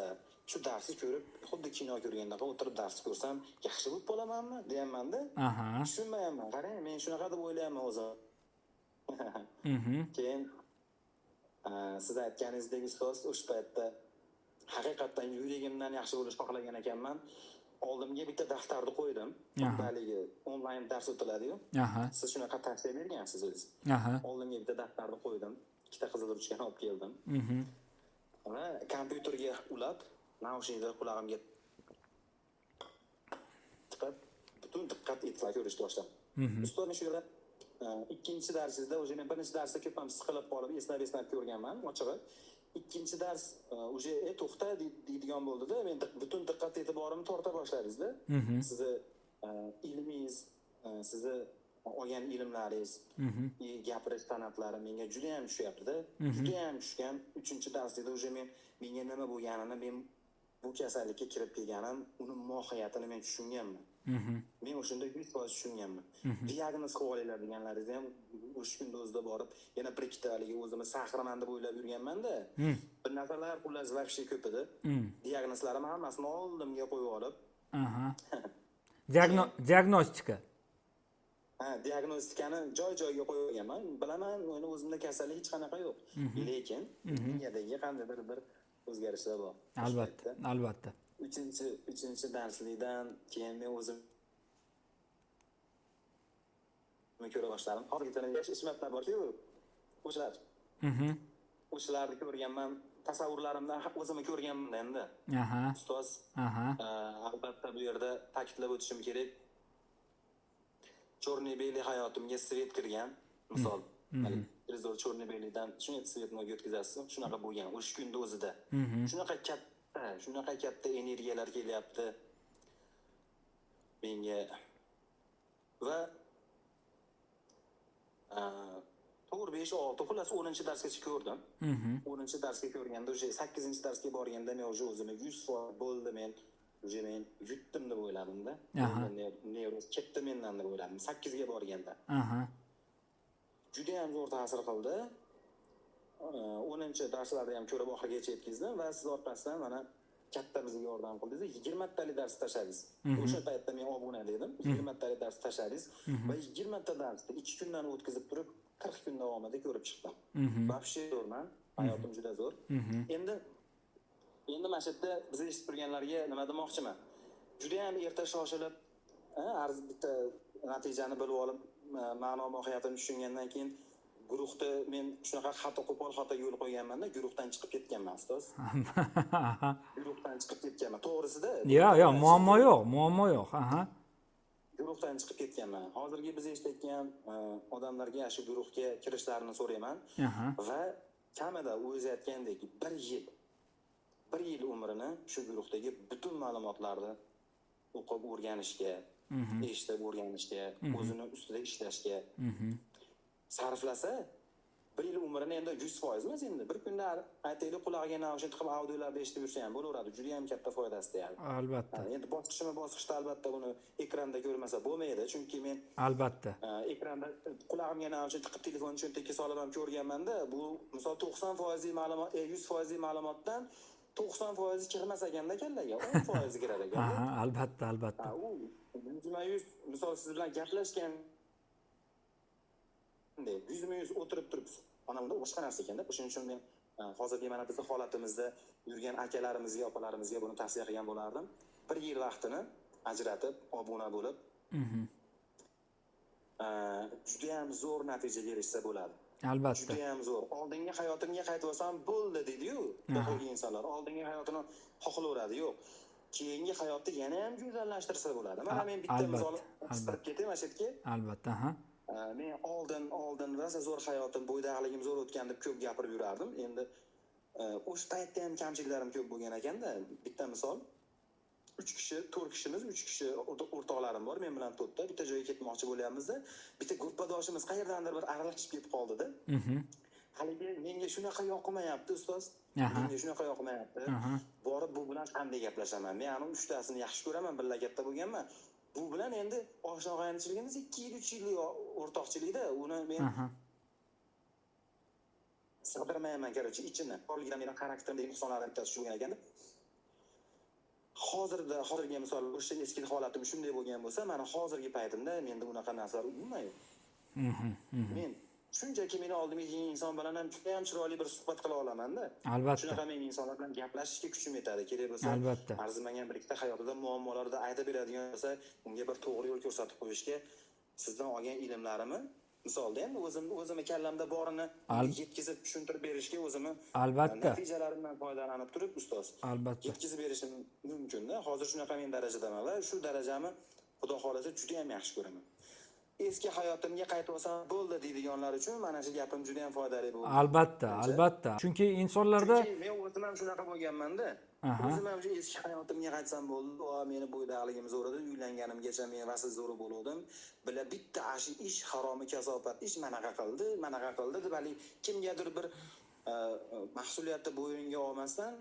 shu darsni ko'rib, xuddi kino ko'rgandaqa o'tirib darsni ko'rsam, yaxshi bo'lib qolamanmi deyapman-da. Tushunmayapman. Qarang, men shunaqa deb o'ylayapman o'zim. Keyin siz aytganingizdek ustoz, o'sha paytda haqiqatdan yuragimdan yaxshi bo'lishni xohlagan ekanman. Oldimga bitta daftarni qo'ydim. Haligi onlayn dars o'tiladi-yu. Siz shunaqa tavsiya bergansiz o'zingiz. Oldimga bitta daftarni qo'ydim. Ikkita qizil ruchkani olib keldim. Va kompyuterga ulab, naushnikni qulog'imga tiqib, butun diqqat e'tibor ko'rishni boshladim. Ustoz, men shu yerda ikkinchi darsingizda, o'sha men birinchi darsda ko'p ham siqilib qolib, esnab-esnab ko'rganman, ochig'i. Ikkinchi dars уже to'xta deydigan bo'ldida, men butun diqqat e'tiborimni torta boshladingiz-da. Sizni ilmingiz, sizni olgan ilmlaringiz, gapirish san'atlari menga juda ham tushyapti-da. Juda ham tushgan. Uchinchi darsda уже men menga nima bo'lganini, men bu kasallikka kirib kelganim, uni mohiyatini men tushunganman. Men o'shanda 100% tushunganman. Diagnoz qilib olinglar deganlaringizni ham o'sha kunda o'zida borib, yana bir ikkita haligi o'zimni saxirman deb o'ylab yurganman-da. Bir narsalar xullas вообще ko'p edi. Diagnozlarimni hammasini oldimga qo'yib olib. Diagnostika. Ha, diagnostikani joy-joyiga qo'yganman. Bilaman, uni o'zimda kasallik hech qanaqa yo'q. Lekin miyadagi qandaydir bir o'zgarishlar bor. Albatta, albatta. Uchinchi darslikdan keyin men o'zim ko'ra boshladim. Hozirgi ishmatlar borku, o'shalar. O'shalarni ko'rganman, tasavvurlarimda o'zimni ko'rganman endi. Ustoz, albatta bu yerda ta'kidlab o'tishim kerak. Chorniy beli hayotimga svet kirgan, misol. Televizor chorniy belidan shunday svetni o'tkazasiz, shunaqa bo'lgan o'sha kunda o'zida. Shunaqa katta energiyalar kelyapti menga va 4, 5, 6, xullas 10 darsgacha ko'rdim. 10 darsga ko'rganda, o'sha 8 darsga borganda men o'sha o'zimni 100% bo'ldi, men o'sha men yutdim deb o'yladim-da. Nevroz ketdi mendan deb o'yladim 8 ga borganda. Juda ham zo'r ta'sir qildi. 10 darslarda ham ko'rib oxirigacha yetkazdim va siz orqasidan mana katta bizga yordam qildingiz. 20 talik dars tashladingiz. O'sha paytda men obuna dedim. 20 talik dars tashladingiz va 20 ta darsni 2 kundan o'tkazib turib 40 kun davomida ko'rib chiqdim. Вообще zo'rman. Hayotim juda zo'r. Endi mana shu yerda biz eshitib turganlarga nima demoqchiman? Juda ham erta shoshilib, arz bitta natijani bilib olib, ma'no mohiyatini tushungandan keyin guruhda men shunaqa xato, qo'pol xato yo'l qo'yganman-da, guruhdan chiqib ketganman ustoz. Guruhdan chiqib ketganman. To'g'risida. Yo'q, muammo yo'q, muammo yo'q. Guruhdan chiqib ketganman. Hozirgi biz eshitayotgan odamlarga shu guruhga kirishlarini so'rayman va kamida o'zi aytgandek 1 yil umrini shu guruhdagi butun ma'lumotlarni o'qib o'rganishga, eshitib o'rganishga, o'zini ustida ishlashga sarflasa, Bir yil umrini endi 100% emas endi. Bir kunda aytaylik qulog'iga naushnik tiqib audiolarni eshitib yursa ham bo'laveradi. Juda ham katta foydasi deyarli. Albatta. Endi bosqichma-bosqichda albatta buni ekranda ko'rmasa bo'lmaydi, chunki men albatta ekranda qulog'imga naushnik tiqib telefonni cho'ntakka solib ham ko'rganman-da, bu misol 90% ma'lumot, 100% ma'lumotdan 90% kirmas ekanda kallaga, 10% kirar ekan. Aha, albatta, albatta. U 100% misol siz bilan gaplashgan 100% o'tirib turibsiz. Ana unda boshqa narsa ekanda. O'shuning uchun men hozirgi mana bizni holatimizda yurgan akalarimizga, opalarimizga buni tavsiya qilgan bo'lardim. Bir yil vaqtini ajratib, obuna bo'lib, juda ham zo'r natijaga erishsa bo'ladi. Albatta. Juda ham zo'r. Oldingi hayotimga qaytib olsam bo'ldi deydi-yu, to'g'ri insonlar oldingi hayotini xohlaveradi, yo'q. Keyingi hayotni yana ham go'zallashtirsa bo'ladi. Mana men bitta misol qisqarib ketay mana shu yerga. Albatta, ha. Men oldin rosa zo'r hayotim, bo'ydaqligim zo'r o'tgan deb ko'p gapirib yurardim. Endi o'sha paytda ham kamchiliklarim ko'p bo'lgan ekanda. Bitta misol, 3 kishi, 4 kishimiz, 3 kishi o'rtoqlarim bor, men bilan 4 ta bitta joyga ketmoqchi bo'lyapmiz-da. Bitta gruppadoshimiz qayerdandir bir aralashib ketib qoldi-da. Haligi menga shunaqa yoqmayapti ustoz. Menga shunaqa yoqmayapti. Borib bu bilan qanday gaplashaman? Men ana uchtasini yaxshi ko'raman, birga katta bo'lganman. Bu bilan endi oshna og'aynichiligimiz 2 yil, 3 yillik o'rtoqchilikda, uni men sig'dirmayman, короче, ichini. Borligidan meni xarakterimdagi nuqsonlardan bittasi shu bo'lgan ekanda. Hozirgi misol o'sha eski holatim shunday bo'lgan bo'lsa, mana hozirgi paytimda menda unaqa narsalar umuman yo'q. Men shunchaki meni oldimga kelgan inson bilan ham juda ham chiroyli bir suhbat qila olaman-da. Albatta. Shunaqa men insonlar bilan gaplashishga kuchim yetadi. Kerak bo'lsa, albatta. Arzimagan bir ikkita hayotida muammolarni aytib beradigan bo'lsa, unga bir to'g'ri yo'l ko'rsatib qo'yishga sizdan olgan ilmlarimni, misolda endi o'zimni kallamda borini yetkazib tushuntirib berishga o'zimni albatta natijalarimdan foydalanib turib ustoz albatta yetkazib berishim mumkin-da. Hozir shunaqa men darajadaman va shu darajamni Xudo xolasa juda ham yaxshi ko'raman. Eski hayotimga qaytib olsam bo'ldi deydiganlar uchun mana shu gapim juda ham foydali bo'ldi. Albatta, albatta. Chunki insonlarda men o'zim ham shunaqa bo'lganman-da. O'zim ham shu eski hayotimga qaytsam bo'ldi. O, meni bo'ydaqligim zo'r edi, uylanganimgacha men rosa zo'r bo'ldim. Bila bitta ashi ish haromi kasofat ish manaqa qildi, manaqa qildi deb hali kimgadir bir mahsuliyatni bo'yinga olmasdan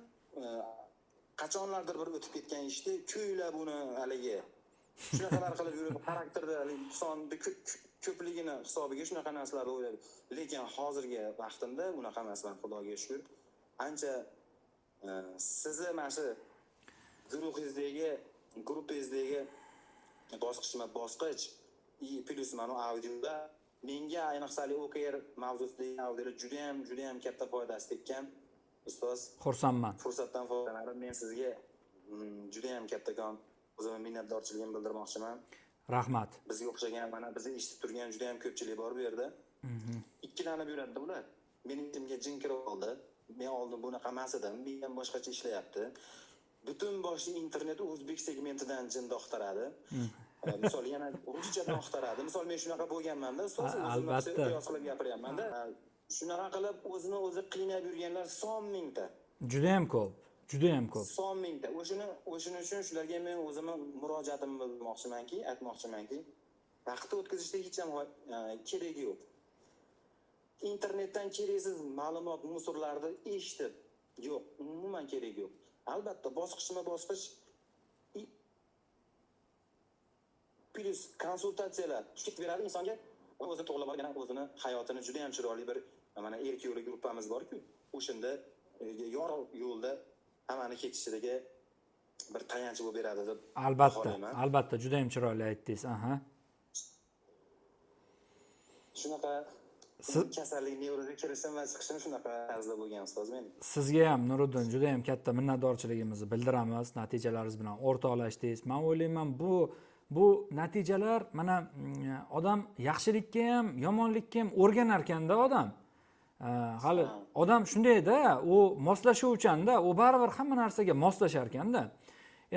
qachonlardir bir o'tib ketgan ishni kuylab uni haligi shunaqalar qilib yurib xarakterda nuqsonni ko'pligini hisobiga shunaqa narsalarni o'yladi. Lekin hozirgi vaqtimda unaqa emasman, Xudoga shukr. Ancha sizni mana shu guruhingizdagi, gruppangizdagi bosqichma-bosqich i plyus mana audioda menga ayniqsa OKR mavzusidagi audiolar juda ham juda ham katta foydasi tekkan ustoz. Xursandman. Fursatdan foydalanib men sizga juda ham kattakon o'zimni minnatdorchiligimni bildirmoqchiman. Rahmat. Bizga o'xshagan, mana bizni eshitib turgan juda ham ko'pchilik bor bu yerda. Ikkilanib yuradi ular. Mening ichimga jin kirib oldi. Men oldin bunaqa emas edim, men boshqacha ishlayapti. Butun boshli internet o'zbek segmentidan jinni oqtaradi. Misol yana ruschadan oqtaradi. Misol men shunaqa bo'lganman-da, ustoz, o'zimni qiyos qilib gapiryapman-da. Shunaqa qilib o'zini o'zi qiynab yurganlar son mingta. Juda ham ko'p. Juda ham ko'p. Son mingta. O'shuning uchun shularga men o'zimni murojaatimni bildirmoqchimanki, aytmoqchimanki, vaqtni o'tkazishda hech ham keragi yo'q. Internetdan keraksiz ma'lumot musorlarni eshitib, yo'q, umuman keragi yo'q. Albatta, bosqichma-bosqich plyus konsultatsiyalar tushib beradi insonga. O'zi to'g'rilab olgan o'zini hayotini juda ham chiroyli bir mana erk yo'li gruppamiz bor-ku. O'shanda yorug' yo'lda hammani ketishidagi bir tayanch bo'lib beradi deb. Albatta, albatta, juda ham chiroyli aytdingiz. Aha. Shunaqa kasallik nevrozga kirishim va chiqishim shunaqa tarzda bo'lgan ustoz men. Sizga ham Nuriddin juda ham katta minnatdorchiligimizni bildiramiz. Natijalaringiz bilan o'rtoqlashdingiz. Men o'ylayman bu natijalar mana odam yaxshilikka ham, yomonlikka ham o'rganar ekanda odam. Hali odam shundayda, u moslashuvchanda, u baribir hamma narsaga moslashar ekanda.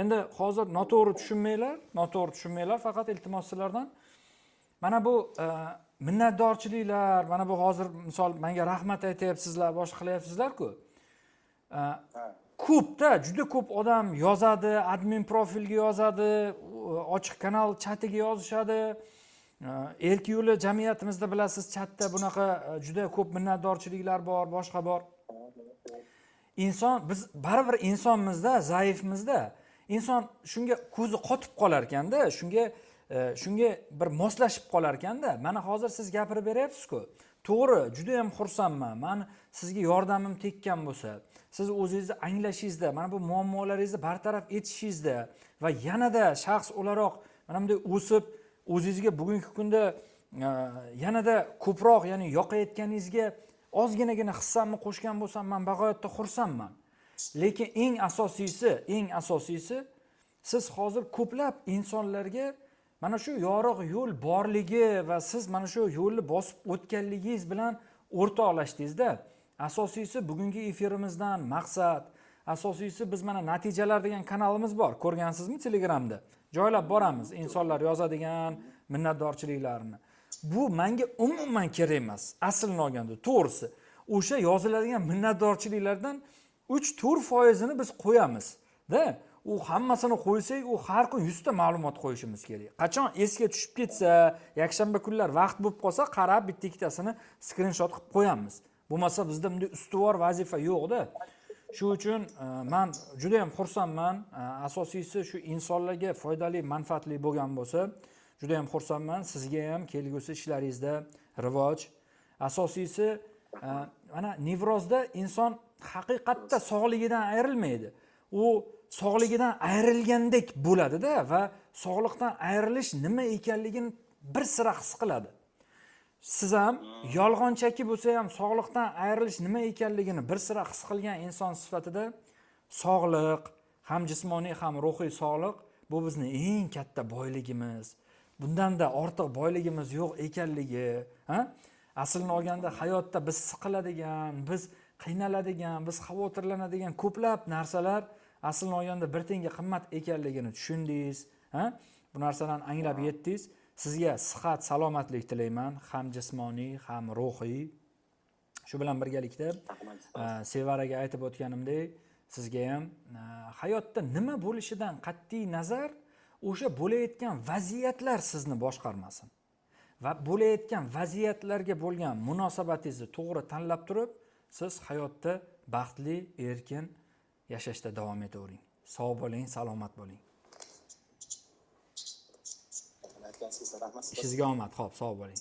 Endi hozir noto'g'ri tushunmanglar, faqat iltimos sizlardan. Mana bu minnatdorchiliklar, mana bu hozir misol menga rahmat aytayapsizlar, boshqa qilyapsizlar-ku. Ko'pda, juda ko'p odam yozadi, admin profilga yozadi, ochiq kanal chatiga yozishadi. Erki yo'li jamiyatimizda bilasiz, chatda bunaqa juda ko'p minnatdorchiliklar bor, boshqa bor. Inson, biz baribir insonmizda, zaifmizda. Inson shunga ko'zi qotib qolar ekanda, shunga bir moslashib qolar ekanda. Mana hozir siz gapirib beryapsiz-ku. To'g'ri, juda ham xursandman. Men sizga yordamim tekkan bo'lsa, siz o'zingizni anglashingizda, mana bu muammolaringizni bartaraf etishingizda va yanada shaxs o'laroq mana bunday o'sib, o'zingizga bugungi kunda yanada ko'proq, ya'ni yoqayotganingizga ozginagina hissamni qo'shgan bo'lsam, men bag'oyatda xursandman. Lekin eng asosiysi siz hozir ko'plab insonlarga mana shu yorug' yo'l borligi va siz mana shu yo'lni bosib o'tganligingiz bilan o'rtoqlashdingizda. Asosiysi bugungi efirimizdan maqsad, asosiysi biz mana natijalar degan kanalimiz bor. Ko'rgansizmi Telegramda? Joylab boramiz insonlar yozadigan minnatdorchiliklarini. Bu menga umuman kerak emas. Aslini olganda, to'g'risi, o'sha yoziladigan minnatdorchiliklardan 3-4%ini biz qo'yamiz. Da, u hammasini qo'ysak, u har kun 100 ta ma'lumot qo'yishimiz kerak. Qachon esga tushib ketsa, yakshanba kunlar vaqt bo'lib qolsa, qarab bitta ikkitasini skrinshot qilib qo'yamiz. Bo'lmasa bizda bunday ustuvor vazifa yo'q-da. Shu uchun men juda ham xursandman. Asosiysi shu insonlarga foydali, manfaatli bo'lgan bo'lsa, juda ham xursandman. Sizga ham kelgusi ishlaringizda rivoj. Asosiysi mana nevrozda inson haqiqatda sog'ligidan ayrilmaydi. U sog'ligidan ayrilgandek bo'ladida va sog'liqdan ayrilish nima ekanligini bir sira his qiladi. Siz ham yolg'onchaki bo'lsa ham sog'liqdan ayrilish nima ekanligini bir sira his qilgan inson sifatida sog'liq, ham jismoniy ham ruhiy sog'liq bu bizni eng katta boyligimiz. Bundanda ortiq boyligimiz yo'q ekanligi, ha? Aslini olganda hayotda biz siqiladigan, biz qiynaladigan, biz xavotirlanadigan ko'plab narsalar aslini olganda bir tiyinga qimmat ekanligini tushundingiz, ha? Bu narsalarni anglab yetdingiz. Sizga sihat, salomatlik tilayman, ham jismoniy, ham ruhiy. Shu bilan birgalikda Sevaraga aytib o'tganimdek, sizga ham hayotda nima bo'lishidan qat'iy nazar o'sha bo'layotgan vaziyatlar sizni boshqarmasin. Va bo'layotgan vaziyatlarga bo'lgan munosabatingizni to'g'ri tanlab turib, siz hayotda baxtli, erkin yashashda davom etavering. Sog' bo'ling, salomat bo'ling. Ishingizga omad, xo'p, sog' bo'ling.